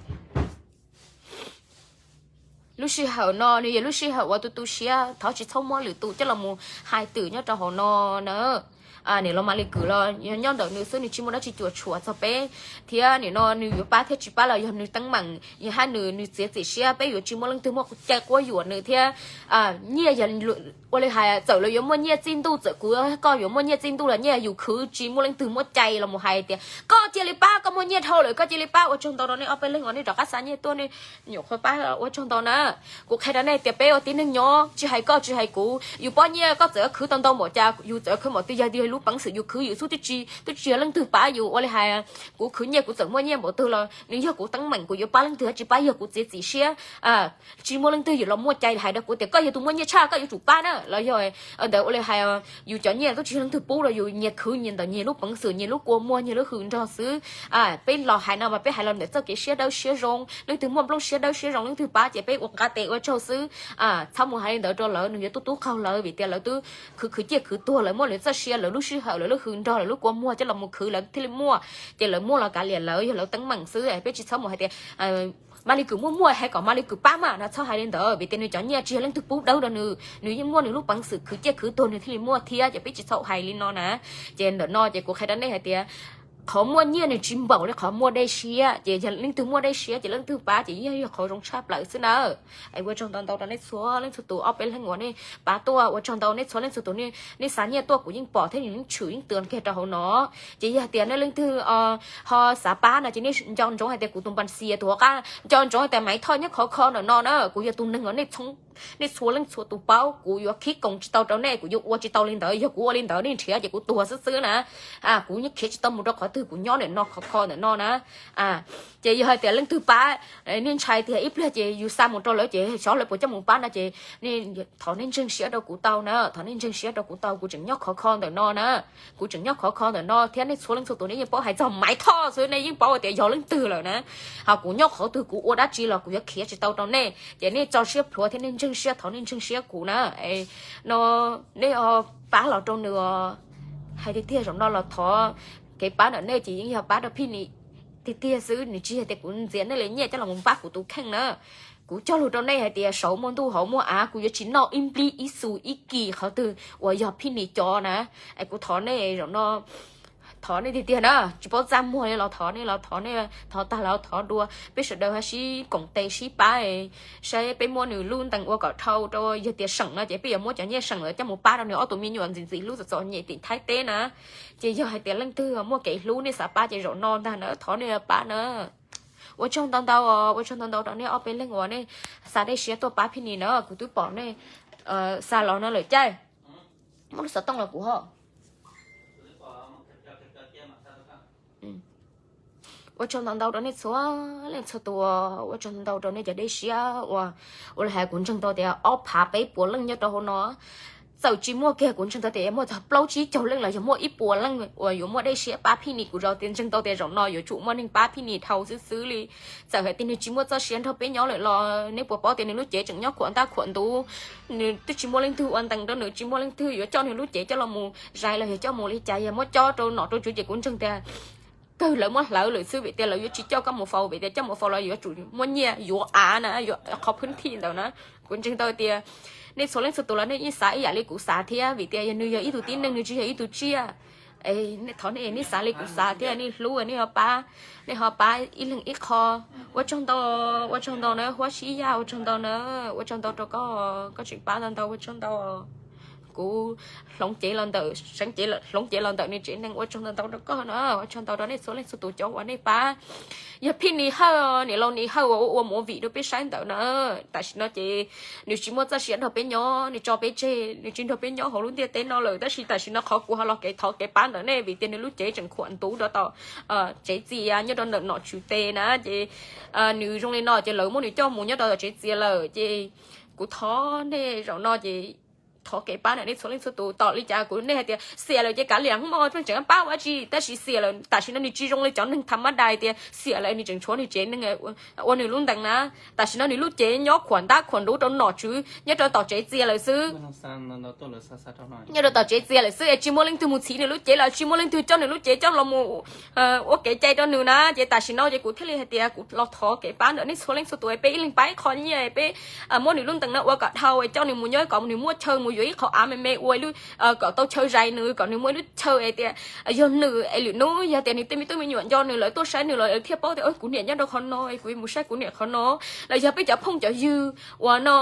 Lub sij hawm no nws yog lub sij hawm uas tu tu siab, thov tsis txhob muab lwm tus coj los mus hais twm nyob rau hauv no na. Niam laus Maly Kwm los nyob ntawm nws xwb, nws tsis muaj dab tsi cuam tshuam txog peb, thiab nim no nws yuav pab thiab tsis pab los yog nws teeb meem, yog hab nws, nws txiav txim siab, peb yuav tsis muaj leej twg muaj cai quab yuam nws thiab. Nyiaj yog ua li hais txawm lawv yuav muaj nyiaj txij ntuj, txawm kuv koj yuav muaj nyiaj txij ntuj los nyiaj yus khwv, tsis muaj leej twg muaj cai los mus hais tias koj cia li pab, koj muaj nyiaj dhau lawm koj cia li pab. Ua tsaug ntau rau nej ob peb leeg uas nej rov qab xa nyiaj tuaj, nej nyuam qhuav pab, ua tsaug ntau na. Kuv qhia rau nej tias peb ua tib neeg nyob, tsis hais koj tsis hais kuv, yus pob nyiaj koj txawm khwv tau ntau npaum cas, yus txawm khwv npaum twg, yog yus lub peev xwm yus khwv yus xub twb tsis, twb tsis yog leej twg pab yus. Ua li hais kuv khwv nyiaj kuv txawm muaj nyiaj npaum twg los nws yog kuv teeb meem, kuv yuav pab leej twg tsis pab yog kuv txiav txim siab. Tsis muaj leej twg yuav los muaj cai hais rau kuv tias koj yog tus muaj nyiaj tshaj koj yuav tsum pab na, los yog ntawd ua li hais yus cov nyiaj twb tsis yog leej twg pub los yus nyias khwv nyias ntawm nyias lub peev xwm, nyias lub kua muag, nyias lub hws nrog xwb. Peb los hais no mas peb hais los ntawm txoj kev siab dawb siab zoo, leej twg muaj nplooj siab dawb siab zoo leej twg pab ces peb ua nqa tes ua tsaug xwb. Txhob mus hais li ntawd rau lawv, nws yuav tub tub qaug lawv, vim tias lawv twb khwv khwv ciaj khwv tuag, lawv muaj lawv txoj sia, lawv lub sij hawm, lawv lub hws nrog lawv lub kua muag coj los mus khwv lawv thiaj li muaj. Ces lawv muaj los kav liam lawv, yog lawv teeb meem xwb. Peb tsis txhob mus hais tias Maly Kwm muaj muaj hais kom Maly Kwm pab mas no, txhob hais li ntawd, vim tias nws cov nyiaj tsis yog leej twg pub dawb rau nws, nws yeej muaj nws lub peev xwm khwv ciaj khwv tuag nws thiaj li muaj thiab, ces peb tsis txhob hais li no na. Ces ntawm no ces kuv qhia rau nej hais tias qhov muaj nyiaj nws tsis npaum li qhov muaj dej siab, ces yog leej twg muaj dej siab ces leej twg pab ces yeej yog qhov zoo tshaj plaws xwb na. Ua tsaug ntau ntau rau nej txhua leej txhua tus ob peb leeg uas nej pab tuaj, ua tsaug ntau nej txhua leej txhua tus, nej xa nyiaj tuaj kuv yeej pom thiab nws yeej tshwm yeej tuav kiag rau hauv no. Ces yog hais tias nej leej twg ho xav pab no ces nej nco ntsoov hais tias kuv tus npas xias tus hauv qab, nco ntsoov hais tias Maiv Thoj nyob khov kho ntawm no na, kuv yog tus neeg uas nej txhua leej txhua tus paub, kuv yuav khib koos tsis tau rau nej, kuv yuav ua tsis tau li ntawd, yog kuv ua li ntawd nej nrhiav ces kuv tuag xwb xwb na. Kuv yeej khiav tsis tau mus rau qhov twg, kuv nyob ntawm no khov kho ntawm no na. Ces yog hais tias leej twg pab, nej ntshai tias ib pliag ces yus xa mus rau lawv ces xyov lawv puas coj mus pab no ces thov nej ntseeg siab rau kuv tau na, thov nej ntseeg siab rau kuv tau, kuv tseem nyob khov kho ntawm no na. Kuv tseem nyob khov kho ntawm no thiab nej txhua leej txhua tus nej yeej paub hais txog Maiv Thoj xwb, nej yeej paub tias yog leej twg lawm na. Ho kuv nyob qhov twg kuv ua dab tsi los kuv yuav khiav tsis tau rau nej, ces nej tso siab plhuav thiab nej ntseeg siab, thov nej ntseeg siab kuv na. No nej pab los rau nws, hais tiag tiag zaum no los thov kev pab ntawm nej ces yeej yog pab rau Phij Nis tiag tiag xwb, nws tsis yog tias kuv ntxias nej li nyiaj coj los pab kuv tus kheej na. Kuv cog lus rau nej hais tias saud muaj ntuj hauv muaj av, kuv yuav tsis noj ib nplij ib xu ib kis qhov twg uas yog Phij Nis cov na. Es kuv thov nej zaum no, thov nej tiag tiag na, tsis paub txaj muag li los thov nej los thov nej, thov tag los thov dua, peb sawv daws ho sib koom tes sib pab, saib peb muab nws lub ntees ua kom dhau rau, yog tias seem no ces peb yuav muab cov nyiaj seem lawm coj mus pab rau nws ob tug me nyuam ntxim ntxim hlub txom txom nyem tim Thaib teb na. Ces yog hais tias leej twg muaj kev hlub nej xav pab ces zaum no ntag na, thov nej pab na. Ua tsaug ntau ntau, ua tsaug ntau ntau rau nej ob peb leeg uas nej xa dej siab tuaj pab Phij Nis na, kuv twb pom nej xa los no lawm caij. Muab lub xov tooj los kuv ho. Ua tsaug ntau ntau rau nej txhua leej txhua tus, ua tsaug ntau rau nej cov dej siab uas, ua li hais kuv ntseeg tau tias ob phav peb puas leej nyob rau hauv no. Txawm tsis muaj kiag kuv ntseeg tau tias yuav muaj txog plaub tsib caug leej los yog muaj ib puas leej uas yuav muaj dej siab pab Phij Nis, kuv zoo tias ntseeg tau tias zaum no yuav tsum muaj neeg pab Phij Nis dhau xwb xwb li. Txawm hais tias nws tsis muaj txoj sia nrog peb nyob lawm los nej puas paub tias nws lub cev tseem nyob khuam ntaj khuam ntuv, nws twb tsis muaj leej twg ua ntees rau nws, tsis muaj leej twg yuav coj nws lub cev coj los mus zais los yog coj mus li cas, yog muab cob rau nom rau tswv ces kuv ntseeg tias kawg lawv muab hlawv lawm xwb, vim tias lawv yuav tsis coj koj mus faus, vim tias coj mus faus los yuav tsum muaj nyiaj yuav av na, yuav qhov phwb thij ntawd na. Kuv ntseeg tau tias nej txhua leej txhua tus los nej yeej xav ib yam li kuv xav thiab, vim tias yog nws yog ib tug tib neeg, nws tsis yog ib tug tsiaj. Thov nej, nej xav li kuv xav thiab, nej hlub nej ho pab, nej ho pab ib leeg ib qho. Ua tsaug ntau, ua tsaug ntau na Huab Sib Yaj, ua tsaug ntau na, ua tsaug ntau rau koj, koj tseem pab ntau ntau, ua tsaug ntau. kuv hloov cev los ntawm, seev cev, hloov cev los ntawm nws tsev neeg. Ua tsaug ntau ntau rau koj na, ua tsaug ntau rau nej txhua leej txhua tus cov uas nej pab. Yog Phij Nis Hawj, niam laus Nis Hawj uas ua movie rau peb saib ntawd na, tam sim no ces nws tsis muaj txoj sia nrog peb nyob, nws tso peb tseg, nws tsis nrog peb nyob hauv lub ntiaj teb no lawm. Tab sis tam sim no qhov kuv ho los kev thov kev pab ntawm nej vim tias nws lub cev tseem khuam ntuv rau tom tsev txias nyob rau ntawm nom tswv tes na. Ces nws zoo li no ces lawv muab nws coj mus nyob rau tom tsev txias lawm. Ces kuv thov nej zaum no ces thov kev pab ntawm nej txhua leej txhua tus. Tom li cas kuv nej hais tias xiam lawm ces kav liam, hmo pheej tseem pab ua tsi, tab sis xiam lawm tam sim no nws tsis zoo li cov neeg tham mab dais tias xiam lawm nws tseem tshuav nws tsev neeg ua nws lub ntees na. Tam sim no nws lub cev nyob khuam ntab khuam ntuv rau nom tswv nyob rau tom tsev txias lawm xwb. Nyob rau tom tsev txias lawm xwb es tsis muaj leej twg mus txhiv nws lub cev los tsis muaj leej twg coj nws lub cev coj los mus ua kev cai rau nws na. Ces tam sim no ces kuv thiaj li hais tias kuv los thov kev pab ntawm nej txhua leej txhua tus es peb ib leeg pab ib qho nyiaj, peb muab nws lub ntees no ua kom dhau es coj nws mus nyob kom nws muaj chaw mus yuav ib qho av me me ua kom tau chaw zais nws, kom nws muaj ib lub chaw es tias yog nws es lwm hnub yog tias nws tej me tub me nyuam nco nws lawv tuaj saib nws los lawv thiaj paub tias kuv niam nyob rau qhov no es kuv mus saib kuv niam qhov no. Los yog peb cov phooj cov ywg uas no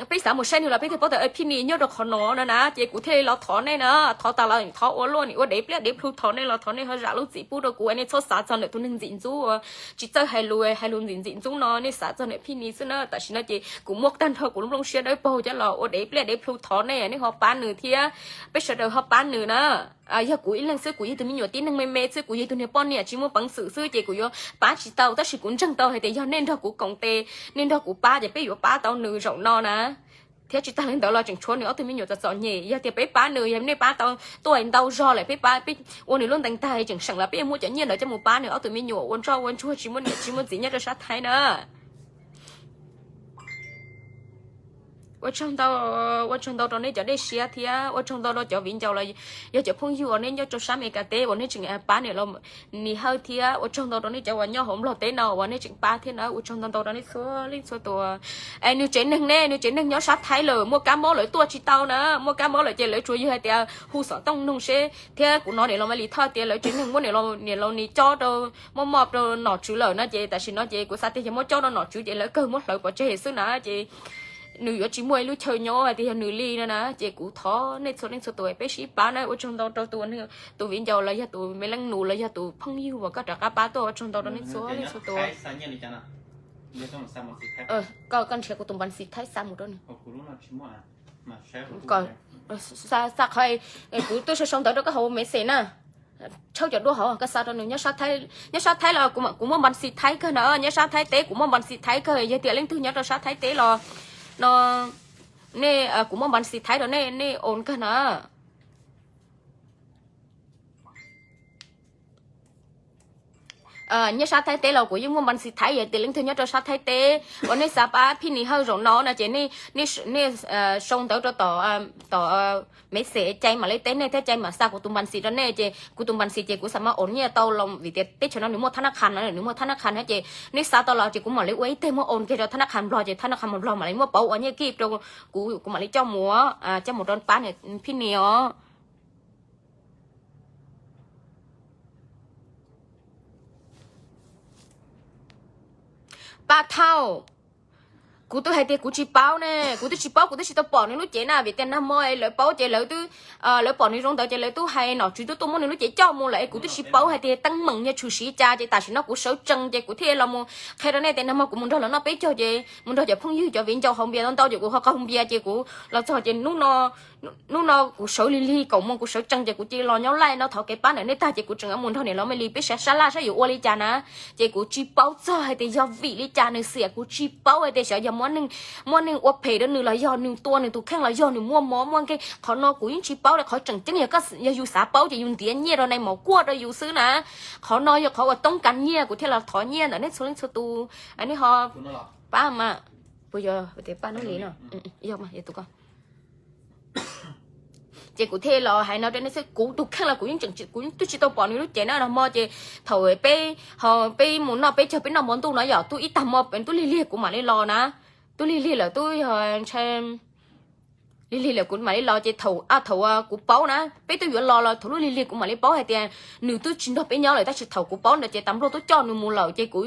peb xav mus saib nws los peb thiaj paub tias Phij Nis nyob rau qhov no no na. Ces kuv thiaj li los thov nej na, thov tas los thov ua luaj, nim ua dev pliaj dev plhu thov nej los thov nej ho zam lub txim pub rau kuv, nej txhob xav txog ntawm tus neeg ntxim ntxub uas tsis txawj hais lus, hais lus ntxim ntxim ntxub no, nej xav txog ntawm Phij Nis xwb na. Tam sim no ces kuv muaj tag nrho kuv lub nplooj siab dawb paug coj los ua dev pliaj dev plhu thov nej, nej ho pab nws thiab peb sawv daws ho pab nws na. Yog kuv ib leeg xwb, kuv yog tus me nyuam tib neeg me me xwb, kuv yog tus niag poj niam tsis muaj peev xwm xwb ces kuv yuav pab tsis tau, tab sis kuv ntseeg tau hais tias yog nej nrog kuv koom tes, nej nrog kuv pab ces peb yuav pab tau nws zaum no na. Thiab tsis tag li ntawd los tseem tshuav nws ob tug me nyuam txom txom nyem, yog tias peb pab nws, yog nej pab tau tuaj ntau zog lawm, peb pab, peb ua nws lub ntees tag tseem seem los peb yuav muab cov nyiaj ntawd coj mus pab nws ob tug me nyuam ua ntsoj ua ntsuag tsis muaj niam tsis muaj txiv nyob rau sab Thaib na. Ua tsaug ntau, ua tsaug ntau rau nej cov dej siab thiab ua tsaug ntau rau cov viv ncaus los yog cov phooj ywg uas nej nyob rau sab Amelikas teb uas nej tseem pab niam laus Nis Hawj thiab ua tsaug ntau rau nej cov uas nyob hauv Nplog teb no uas nej tseem pab thiab na. Ua tsaug ntau ntau rau nej txhua leej txhua tus. Es nws tsev neeg ne, nws tsev neeg nyob sab Thaib lawm, muaj kab mob lawv tuaj tsis tau na, muaj kab mob lawm ces lawv tsuas yog hais tias hu xov tooj noog seb, thiab kuv hnov niam laus Malis Thoj tias lawv tsev neeg muab niam laus Nis cob rau, muab mob rau nom tswv lawm no ces tam sim no ces kuv xav tias yog muab cob rau nom tswv ces lawv kawg muab hlawv pov tseg xwb na ces nws yuav tsis muaj ib lub chaw nyob hais tias yog nws li no na. Ces kuv thov nej txhua leej txhua tus peb sib pab na. Ua tsaug ntau rau tus, tus viv ncaus los yog tus me leej nus los yog tus phooj ywg uas koj rov qab pab tuaj, ua tsaug ntau rau nej txhua leej txhua tus. Koj, koj nrhiav kuv tus npas xis Thaib xa mus rau nws. Xa qhov kuv twb sau sau ntawv rau koj hauv message na. Tshawb cov duab hauv koj xa rau nws. Nyob sab Thaib los kuv muaj npas xis Thaib kawg na, nyob sab Thaib teb kuv muaj npas xis Thaib kawg, yog tias leej twg nyob rau sab Thaib teb los no, nej, kuv muaj npas xis Thaib rau nej, nej ua kawg na. Nyob sab Thaib teb los kuv yeej muaj npas xis Thaib, yog tias leej twg nyob rau sab Thaib teb uas nej xav pab Phij Nis Hawj zaum no no ces nej sau ntawv rau tom, tom message Cai mam li teb nej thiab Cai mam xa kuv tus npas xis rau nej ces kuv tus npas xis ces kuv xam mas ua nyiaj tau los vim tias teb chaws no nws muaj thab nab qhas no, nws muaj thab nab qhas no ces nej xa tau los ces kuv mam li ua ib teg muab ua kiag rau thab nab qhas Nplog ces thab nab qhas Nplog mam li muab pauv ua nyiaj kij rau kuv, kuv mam li coj mus, coj mus rau pab Phij Nis os. Paj Thauj, kuv twb hais tias kuv tsis paub ne, kuv twb tsis paub, kuv twb tsis tau pom nws lub cev na, vim tias nag hmo lawv paub ces lawv twb, lawv pom nws zoo ntawd ces lawv twb hais nom tswv twb tuaj muab nws lub cev coj mus lawm es kuv twb tsis paub hais tias teeb meem yog tshwm sim cas ces tam sim no kuv sawv tsees ces kuv thiaj los mus qhia rau nej tias nag hmo kuv mus nrog lawv noj peb caug ces mus nrog cov phooj ywg cov viv ncaus haus npias tau ntau ces kuv ho qaug npias ces kuv los txog ces hnub no hnub no kuv sawv lig lig kaum moos kuv sawv tsees ces kuv cia li los nyob laij no thov kev pab ntawm nej tag ces kuv tseem yuav mus nrog niam laus Maiv Lis peb sab sab laj saib yuav ua li cas na. Ces kuv tsis paub txog hais tias yog vim li cas nws xiam, kuv tsis paub hais tias xyov yog muaj neeg ua phem rau nws los yog nws tua nws tus kheej los yog nws muaj mob muaj nkeeg, qhov no kuv yeej tsis paub li. Qhov tseem ceeb yog koj, yog yus xav paub ces yus ntiav nyiaj rau nai maum kuaj rau yus xwb na. Qhov no yog qhov uas toob kas nyiaj kuv thiaj los thov nyiaj ntawm nej txhua leej txhua tus. Nej ho pab mas, puas yog tias pab nub li no? Yog mas yog tus ko. Ces kuv thiaj los hais no rau nej xwb, kuv tus kheej los kuv yeej tseem, kuv twb tsis tau pom nws lub cev na. Nag hmo ces thaum peb, peb mus noj peb caug peb noj hmo ntuj no yom, twb ib tag hmo twb lig lig kuv mam li los na. Twb lig lig lawm twb yog ntshe Lig lig lawm kuv mam li los ces thaum, thaum kuv paub na, peb twb yuav los los thaum lub lig lig kuv mam li paub hais tias nws twb tsis nrog peb nyob lawm, tab sis thaum kuv paub ntawd ces tas npluaj twb coj nws mus lawm ces kuv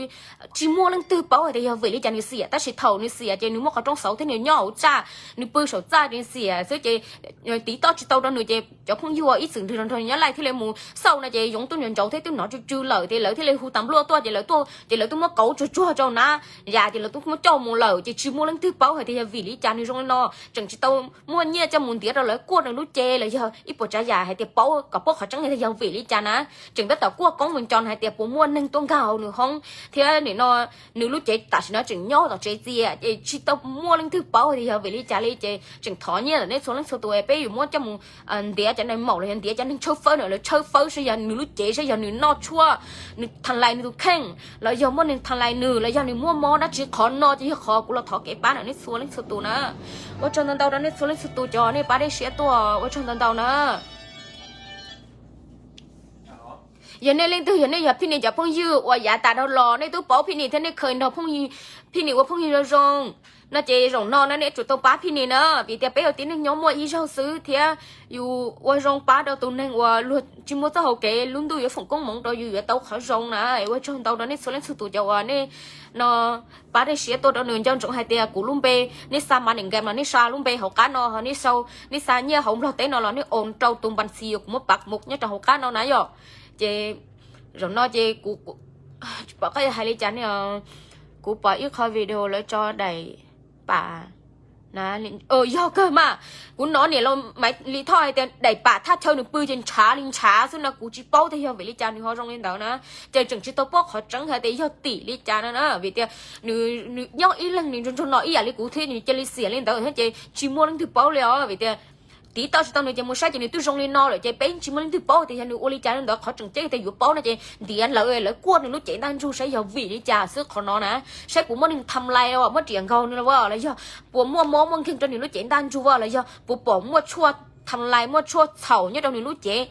tsis muaj leej twg paub hais tias yog vim li cas nws xiam, tab sis thaum nws xiam ces nws muaj qhov rooj xauv thiab nws nyob hauv txaj, nws pw saum txaj nws xiam xwb ces tiv toj tsis tau rau nws ces cov phooj ywg uas ib txwm nrog nws nyob laij thiaj li mus xauj no ces yoov tuaj ncaus thiab twb hnov tsw tsw lawm ces lawv thiaj li hu tas npluaj tuaj ces lawv tuaj ces lawv twb muab kauv tsuag tsuag rau na, yam ces lawv twb muab coj mus lawm ces tsis muaj leej twg paub hais tias yog vim li cas nws zoo li no, tseem tsis tau muaj nyiaj coj mus ntiav rau lawv kuaj nws lub cev los yog ib puas tsav yam hais tias paub kom paub qhov tseeb hais tias yog vim li cas na. Tseem tab tom kuaj koob mus nco hais tias puas muaj neeg tuaj nkag hauv nws hoob thiab nim no nws lub cev tam sim no tseem nyob tom tsev txias ces tsis tau muaj leej twg paub hais tias yog vim li cas li ces tseem thov nyiaj ntawm nej txhua leej txhua tus peb yuav muab coj mus ntiav cov neeg maum los yog ntiav cov neeg tshawb fawb no, lawv tshawb fawb saib yog nws lub cev saib yog nws noj tshuaj, nws tha lais nws tus kheej los yog muaj neeg tha lais nws los yog nws muaj mob dab tsi qhov no ces yog qhov kuv los thov kev pab ntawm nej txhua leej txhua tus na. Ua tsaug ntau ntau rau nej txhua leej txhua tus cov nej pab dej siab tuaj, ua tsaug ntau ntau na. Yog nej leej twg yog nej yog Phij Nis cov phooj ywg uas yav tas dhau los nej twb paub Phij Nis thiab nej kheev nrog Phij Nis ua phooj ywg zoo zoo no ces zaum no na nej tsum tau pab Phij Nis na, vim tias peb ua tib neeg nyob muaj ib zaug xwb thiab yus ua zoo pab rau tus neeg uas luag tsis muaj txoj hau kev lub ntuj yuav foom koob hmoov rau yus yuav tau qhov zoo na. Ua tsaug ntau rau nej txhua leej txhua tus cov uas nej no pab dej siab tuaj rau nws. Nco ntsoov hais tias kuv lub npe nej xa mas niam nkam los nej xa lub npe hauv qab no, nej xa nyiaj hauv Nplog teb no los nej oos rau tus npas xis uas kuv muab pav mus nyob rau hauv qab no na yom. Ces zaum no ces kuv tsis pom qab yuav hais li cas ne, kuv pom ib qho video lawv tso daim pam na, yog kawg mas. Kuv hnov niam laus Maiv Lis Thoj hais tias daim pam thaj chaw nws pw ces ntshav li ntshav xwb no, kuv tsis paub tias yog vim li cas nws ho zoo li ntawd na. Ces tseem tsis tau paub qhov tseeb hais tias yog tim li cas no na, vim tias nws nyob ib leeg nws ntsuag ntsuag no ib yam li kuv thiab nws cia li xiam li ntawd thiab ces tsis muaj leej twg paub li os. Vim tias tiv tauj tsis tau nws ces mus saib ces nws twb zoo li no lawm ces peb tsis muaj leej twg paub tias yog nws ua li cas li ntawd. Qhov tseem ceeb tias yuav paub no ces ntiav lawv lawv kuaj nws lub cev ntaj ntsug saib yog vim li cas xwb qhov no na, saib puas muaj neeg tham lais, muab riam nkaug nws los yog puas muaj mob muaj nkeeg rau nws lub cev ntaj ntsug los yog puas pom muaj tshuaj tham lais muaj tshuaj txhaum nyob rau nws lub cev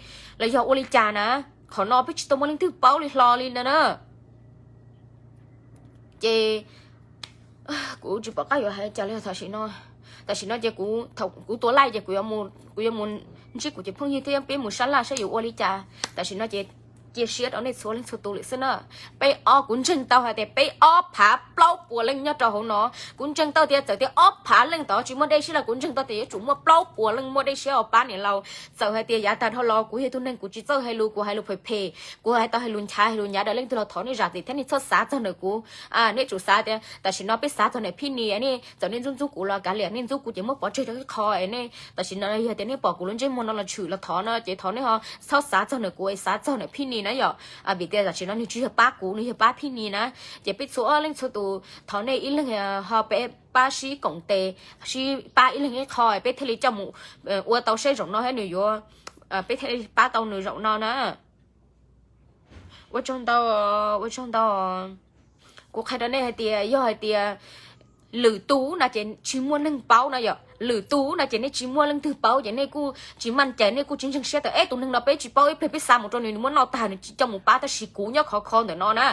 los yog ua li cas na. Qhov no peb tsis tau muaj leej twg paub li hlo li ntawd na. Ces kuv tsis pom qab yuav hais cas li tam sim no. Tam sim no ces kuv thaum kuv tua laij ces kuv yuav mus ntsib kuv cov phooj ywg thiab peb mus sab laj saib yuav ua li cas. Tam sim no ces cia siab rau nej txhua leej txhua tus lawm xwb na. Peb ob, kuv ntseeg tau hais tias peb ob phav plaub puas leej nyob rau hauv no. Kuv ntseeg tau tias txawm tias ob phav leej tod tsis muaj dej siab los kuv ntseeg tau tias yuav tsum muaj plaub puas leej muaj dej siab uas pab niam laus. Txawm hais tias yav tag dhau los kuv yog tus neeg kuv tsis txawj hais lus, kuv hais lus phem phem, kuv hais tau hais lus nchav hais lus nyav rau leej twg los thov nej zam txim thiab nej txhob xav txog ntawm kuv. Nej tsum xav tias tam sim no peb xav txog ntawm Phij Nis, nej txawm nej ntxub ntxub kuv los kav liam, nej ntxub kuv ces muab pov tseg rau ib qho. Nej tam sim no yog tias nej pom kuv lub ntsej muag no los tshwm los thov no ces thov nej ho txhob xav txog ntawm kuv es xav txog ntawm Phij Nis na yom. Vim tias tam sim no nws tsis yog pab kuv, nws yog pab Phij Nis na. Ces peb txhua leej txhua tus thov nej ib leeg ho peb pab sib koom tes, sib pab ib leeg ib qho peb thiaj li coj mus ua tau seb zaum no thiab nws yuav, peb thiaj li pab tau nws zaum no na. Ua tsaug ntau, ua tsaug ntau. Kuv qhia rau nej hais tias yog hais tias lwm tus no ces tsis muaj neeg paub no yom, lwm tus no ces nej tsis muaj leej twg paub ces nej kuj tsis maj cai, nej kuj tsis ntseeg siab tias eb tus neeg no peb tsis paub ib pliag peb xa mus rau nws, nws muab noj tag nws tsis coj mus pab, tab sis kuv nyob khov kho ntawm no na.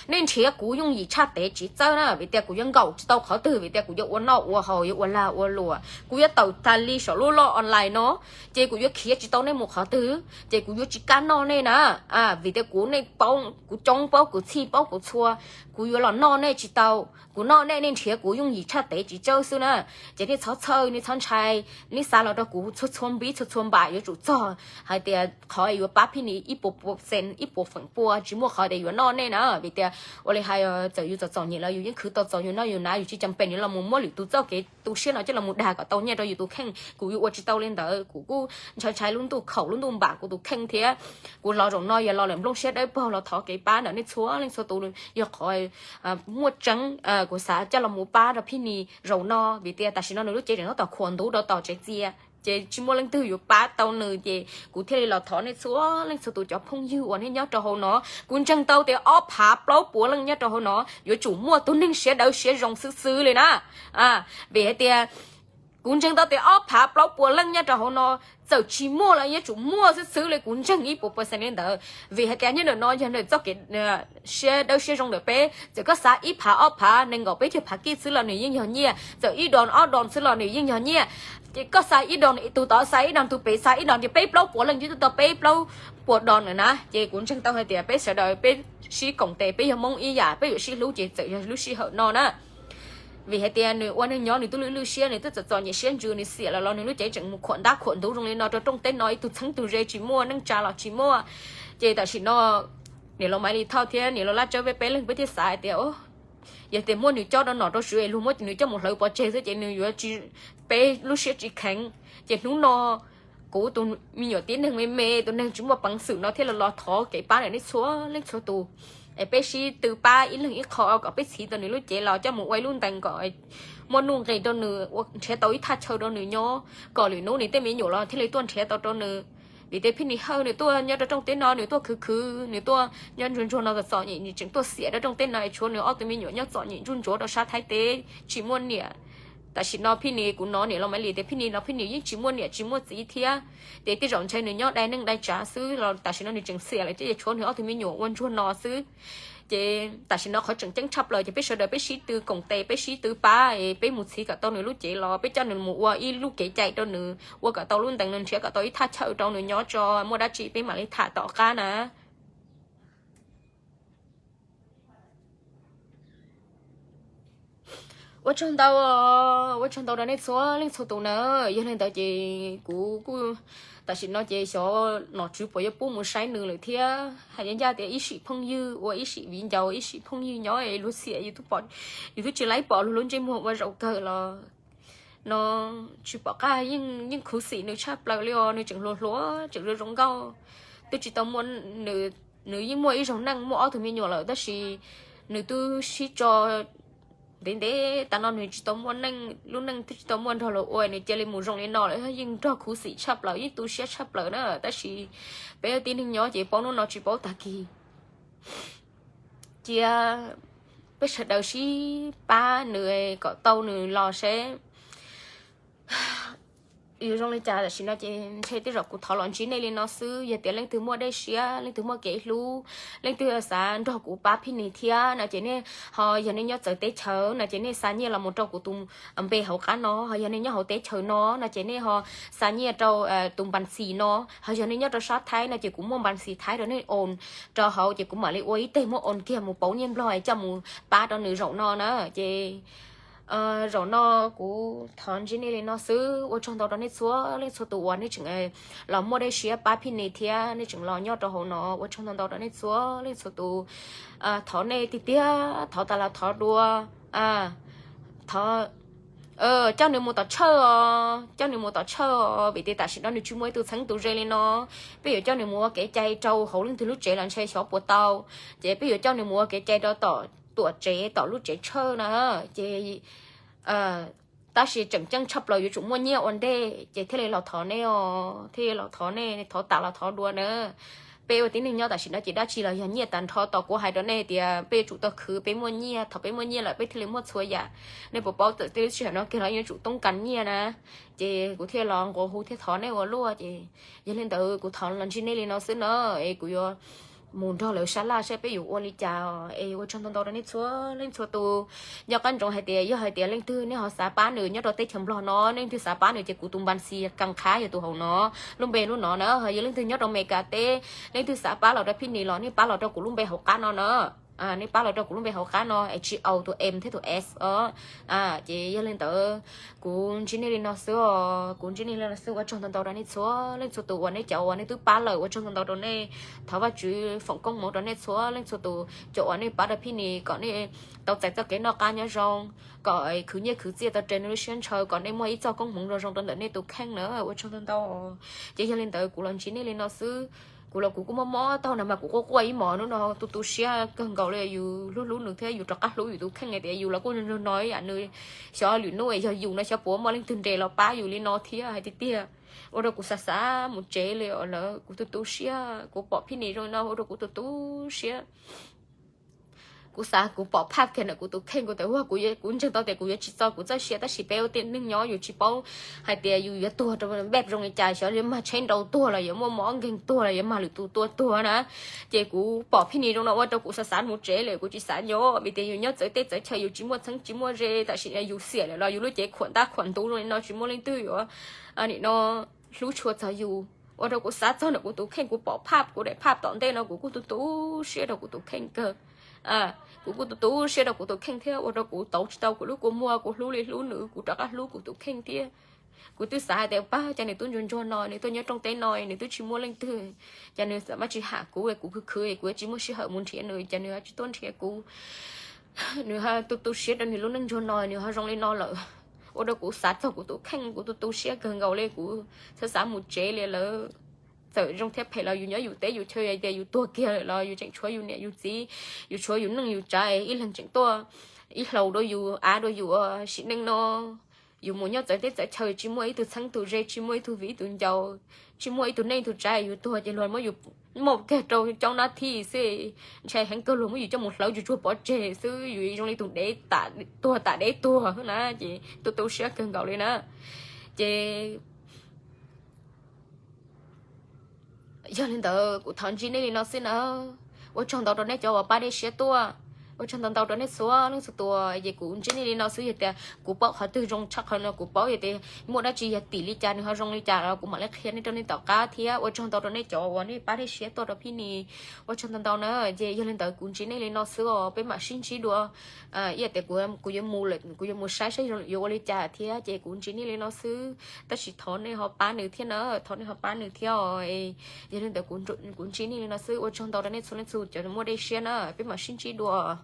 Nej nrhiav kuv yooj yim tshaj teb tsis txawj na, vim tias kuv yuav nkaum tsis tau qhov twg, vim tias kuv yuav ua noj ua haus, yuav ua lag ua luam, kuv yuav tawm tas li saum lub loj online no, ces kuv yuav khiav tsis tau nej mus qhov twg, ces kuv yuav tsis kam noj nej na. Vim tias kuv, nej paub kuv coob, paub kuv txhij, paub kuv txhua, kuv yuav los noj nej tsis tau. Kuv noj nej, nej nrhiav kuv yooj yim tshaj teb tsis txawj xwb na. Ces nej txhob txhawj, nej txhob ntshai, nej xa los rau kuv txhua txhua npib txhua txhua npam yuav tsum txog hais tias qhov yuav pab Phij Nis ib puas percent, ib puas feem pua, tsis muaj qhov tias yuav noj nej na. Vim tias ua li hais txawm yus txom txom nyem los yus yeej khwv tau txaus yus noj yus hnav, yus tsis cam pem yuav los mus muab lwm tus txoj kev tu siab no coj los mus dag kom tau nyiaj rau yus tus kheej. Kuv yuav ua tsis tau li ntawd, kuv kuj ntshai ntshai lub ntuj khaum lub ntuj npam kuv tus kheej thiab. Kuv los zaum no yog los lawm nplooj siab dawb paug los thov kev pab ntawm nej txhua leej txhua tus, yog qhov muaj tseeb kuv xav coj los mus pab rau Phij Nis zaum no, vim tias tam sim no nws lub cev tseem tab tom khuam ntuv rau tom tsev txias, ces tsis muaj leej twg yuav pab tau nws, ces kuv thiaj li los thov nej txhua leej txhua tus cov phooj ywg uas nej nyob rau hauv no. Kuv ntseeg tau tias ob phav plaub puas leej nyob rau hauv no yuav tsum muaj tus neeg siab dawb siab zoo xwb xwb li na. Vim hais tias kuv ntseeg tau tias ob phav plaub puas leej nyob rau hauv no, txawm tsis muaj los yuav tsum muaj xwb xwb li, kuv ntseeg ib puas percent li ntawd. Vim hais tias nyob ntawm no yog ntawm txoj kev siab dawb siab zoo ntawm peb, txawm koj xav ib phav ob phav nees nkaum peb caug phav kij xwb los nws yeej yog nyiaj, txawm ib dos ob dos xwb los nws yeej yog nyiaj. Ces koj xa ib đòn, tus tod xa ib đòn, tus pem xa ib đòn, ces peb plaub puas leej twb tau peb plaub puas đòn lawm na. Ces kuv ntseeg tau hais tias peb sawv daws peb sib koom tes, peb yog Hmoob ib yam, peb yuav sib hlub ces txawm yog lub sij hawm no na. Vim hais tias nws ua neeg nyob nws twb lwj lwj siab, nws twb txom txom nyem siab ntsws, nws xiam lawm los nws lub cev tseem mus khuam ntab khuam ntuv zoo li no rau rooj teb no, ib tug txheeb tug ze tsis muaj, neej tsa los tsis muaj. Ces tam sim no niam laus Maiv Lis Thoj thiab niam laus Laj Tsawb peb peb leeg peb thiaj xav hais tias yog tias muab nws cob rau nom rau tswv es luag muab nws coj mus hlawv pov tseg xwb ces nws yuav tsis, peb lub siab tsis kheev. Ces hnub no kuv tus me nyuam tib neeg me me, tus neeg tsis muaj peev xwm no thiaj los los thov kev pab ntawm nej txhua leej txhua tus, es peb sib tw pab ib leeg ib qho kom peb txhiv tau nws lub cev los coj mus ua ib lub ntees kom muaj nuj nqis rau nws, nrhiav tau ib thaj chaw rau nws nyob, kom lwm hnub nws tej me nyuam los thiaj li tuaj nrhiav tau rau nws. Vim tias Phij Nis Hawj nws tuaj nyob rau rooj teb no nws tuaj khwv khwv, nws tuaj nyob ntsuag ntsuag no txom nyem, nws tseem tuaj xiam rau rooj teb no es tshuav nws ob tug me nyuam nyob txom nyem ntsuj ntsuav rau sab Thaib teb tsis muaj niam. Tam sim no Phij Nis, kuv hnov niam laus Maiv Lis tias Phij Nis no Phij Nis yeej tsis muaj niam tsis muaj txiv thiab, ces tej zaum ntshe nws nyob dai neej dai tsav xwb los tam sim no nws tseem xiam lawm ces tshuav nws ob tug me nyuam ua ntsuag no xwb. Ces tam sim no qhov tseem ceeb tshaj plaws ces peb sawv daws peb sib tw koom tes, peb sib tw pab, peb mus txhiv kom tau nws lub cev los peb coj nws mus ua ib lub kev cai rau nws, ua kom tau lub ntees, nws nrhiav kom tau ib thaj chaw rau nws nyob tso, muaj dab tsi peb mam li tham tom qab na. Ua tsaug ntau, ua tsaug ntau rau nej txhua leej txhua tus na. Yog li ntawd ces kuv kuj, tam sim no ces xyov nom tswv puas yuav pub mus saib nws lawm thiab. Hais ncaj tias ib sim phooj ywg ua ib sim viv ncaus, ib sim phooj ywg nyob es luag xiam, yus twb tsis laib pom luag lub ntsej muag ua zaum kawg los no tsis pom qab, yeej khuv xim nws tshaj plaws li os. Nws tseem hluas hluas tseem zoo zoo nkauj, twb tsis tau muaj, nws yeej muaj ib zaug neej muaj ob tug me nyuam lawm tab sis nws twb sib tso ntev ntev tas no nws tsis tau muaj neej, lub neej twb tsis tau muaj nrog luag ua, nws cia li mus zoo li no lawm yeej nrog khuv xim tshaj plaws, yeej tu siab tshaj plaws na. Tab sis peb tib neeg nyob ces paub hnub no tsis paub tag kis. Cia peb sawv daws sib pab nws kom tau nws los seb yuav zoo li cas. Tam sim no ces ntshe tej zaum kuv thov los ntsib nej li no xwb. Yog tias leej twg muaj dej siab, leej twg muaj kev hlub, leej twg xav nrog kuv pab Phij Nis thiab no ces nej ho, yog nej nyob txawv teb chaws no ces nej xa nyiaj los mus rau kuv tus npe hauv qab no. Ho yog nej nyob hauv teb chaws no no ces nej ho xa nyiaj rau tus npas xis no. Ho yog nej nyob rau sab Thaib no ces kuv muaj npas xis Thaib rau nej oos rau hauv ces kuv mam li ua ib teg muab oos kiag mus pauv nyiaj Nplog es coj mus pab rau nws zaum no na. Ces zaum no kuv thov ntsib nej li no xwb. Ua tsaug ntau rau nej txhua leej txhua tus uas nej tseem los muaj dej siab pab Phij Nis thiab nej tseem los nyob rau hauv no. Ua tsaug ntau ntau rau nej txhua leej txhua tus. Thov nej tiag tiag, thov tas los thov dua, thov coj nws mus tom Tshawj os, coj nws mus tom Tshawj os, vim tias tam sim no nws tsis muaj ib tug txheeb tus ze li no. Peb yuav coj nws mus ua kev cai rau hauv leej twg lub tsev los ntshe xyov puas tau. Ces peb yuav coj nws mus ua kev cai rau tom Tuam tsev, tom lub tsev Tshawj na. Ces tab sis tseem ceeb tshaj plaws yuav tsum muaj nyiaj ua ntej ces thiaj li los thov nej os, thiaj li los thov nej, thov tas los thov dua na. Peb ua tib neeg nyob tam sim no ces dab tsi los yog nyiaj tag nrho. Tos kuv hais rau nej tias peb yuav tsum tau khwv peb muaj nyiaj, thaum peb muaj nyiaj lawm peb thiaj li muaj txhua yam. Nej puas paub txawm tej lub sij hawm no kiag los yuav tsum toob kas nyiaj na. Ces kuv thiaj los nqua hu thiab thov nej ua luaj. Ces yog li ntawd kuv thov los ntsib nej li no xwb na, es kuv yuav mus nrog lawv sab laj saib peb yuav ua li cas. Es ua tsaug ntau ntau rau nej txhua leej txhua tus. Nco qab ntsoov hais tias yog hais tias leej twg nej ho xav pab nws nyob rau teb chaws Nplog no, leej twg xav pab nws ces kuv tus npas xis Kas Qhab yog tus hauv no, lub npe lub no na. Ho yog leej twg nyob rau Mes Kas teb, leej twg xav pab los rau Phij Nis los nej pab los rau kuv lub npe hauv qab no na. Nej pab los rau kuv lub npe hauv qab no, H O tus M thiab tus S os. Ces yog li ntawd kuv ntsib nej li no xwb os, kuv ntsib nej li no xwb. Ua tsaug ntau ntau rau nej txhua leej txhua tus uas nej cov uas nej twb pab lawm, ua tsaug ntau ntau rau nej. Thov Vajtswv foom koob hmoov rau nej txhua leej txhua tus, cov uas nej pab rau Phij Nis kom nej tau txais txoj kev noj qab nyob zoo, kom khwv nyiaj khwv txiaj tau raws nej lub siab ntshaw, kom nej muaj ib txoj koob hmoov zoo zoo rau ntawm nej tus kheej na. Ua tsaug ntau ntau. Ces yog li ntawd kuv los ntsib nej li no xwb. Kuv los kuv kuj mob mob taug no mas kuv quaj quaj ib hmos hnub no tu tu siab kawg nkaus li. Yus hlub hlub nws thiab yus rov qab hlub yus tus kheej tias yus los kuj ntsuag no ib yam nws. Xyov lwm hnub es yog yus no xyov puas muaj leej twg nres los pab yus li no thiab hais tiag tiag. Ua rau kuv xav xav mus tsev li os lawm, kuv tu tu siab, kuv pom Phij Nis zoo li no ua rau kuv tu tu siab. Kuv xav kuv pom phaj kiag ntawm kuv tus kheej, kuv tias ua kuv, kuv ntseeg tau tias kuv yuav tsis txo kuv txoj sia, tab sis peb ua tib neeg nyob yus tsis paub hais tias yus yuav tuag rau npej zoo li cas, xyov yuav mag tsheb nrau tuag los yuav muaj mob nkeeg tuag los yuav mag lwm tus tua tuag na. Ces kuv pom phij ni zoo no ua rau kuv xav xav mus tsev lawm, kuv tsis xav nyob vim tias yus nyob txawv teb txawv chaw yus tsis muaj txheeb tsis muaj ze, tam sim no yus xiam lawm los yus lub cev khuam ntab khuam ntuv zoo li no tsis muaj leej twg yuav nim no hlub tshua txog yus. Ua rau kuv xav txog ntawm kuv tus kheej, kuv pom phaj, kuv daim phaj tom ntej no kuv kuj tu tu siab rau kuv tus kheej kawg. Kuv kuj tu tu siab rau kuv tus kheej thiab ua rau kuv tauv tsis tau kuv lub kua muag, kuv hlub li hlub nws kuv rov qab hlub kuv tus kheej thiab. Kuv twb xav hais tias pab cas nws twb ntsuag ntsuag no, nws twb nyob rooj teb no, nws twb tsis muaj leej twg, cas nws txawm maj tsis ham kuv, kuv khwv khwv kuv tsis muaj sij hawm mus nrhiav nws, cas nws ho tsis tuaj nrhiav kuv. Nws ho tu tu siab rau nws lub neej ntsuag no, nws ho zoo li no lawm. Ua rau kuv xav txog kuv tus kheej, kuv tu tu siab kawg nkaus li, kuv xav xav mus tsev li lawm. Txawm zoo thiab phem los yus nyob yus teb yus chaw, tias yus tuag kiag lawm los yus tseem tshuav yus niam yus txiv, yus tshuav yus neej yus tsav, ib leeg tseem tuaj ib hlau rau yus, av rau yus ua sim neej no. Yus mus nyob txawv teb txawv chaw tsis muaj ib tug txheeb tug ze, tsis muaj ib tug viv ib tug ncaus, tsis muaj ib tug neej tug tsav, yus tuag ces luag muab yus maj kiag rau coob nab thib xwb, ntshai heev kawg luag muab yus coj mus hlawv tsuag tsuag pov tseg xwb, yus zoo li tus dev tuag tam dev tuag na, ces tu tu siab kawg nkaus li na. Ces yog li ntawd kuv thov ntsib nej li no xwb na. Ua tsaug ntau rau nej cov uas pab dej siab tuaj, ua tsaug ntau ntau rau nej txhua leej txhua tus, ces kuv ntsib nej li no xwb. Yog tias kuv paub qhov twg zoo tshaj qhov no, kuv paub yog tias muaj dab tsi yog tim li cas nws ho zoo li cas los kuv mam li qhia nej rau nej tom qab thiab. Ua tsaug ntau rau nej cov uas nej pab dej siab tuaj rau phij ni, ua tsaug ntau ntau na. Ces yog li ntawd kuv ntsib nej li no xwb os, peb mam sib ntsib dua. Ib yam tias kuv yuav mus lawm, kuv yuav mus saib saib yuav ua li cas thiab, ces kuv ntsib nej li no xwb. Tab sis thov nej ho pab nws thiab na, thov nej ho pab nws thiab os. Yog li ntawd kuv ntsib nej li no xwb, ua tsaug ntau rau nej txhua leej txhua tus cov muaj dej siab na, peb mam sib ntsib dua.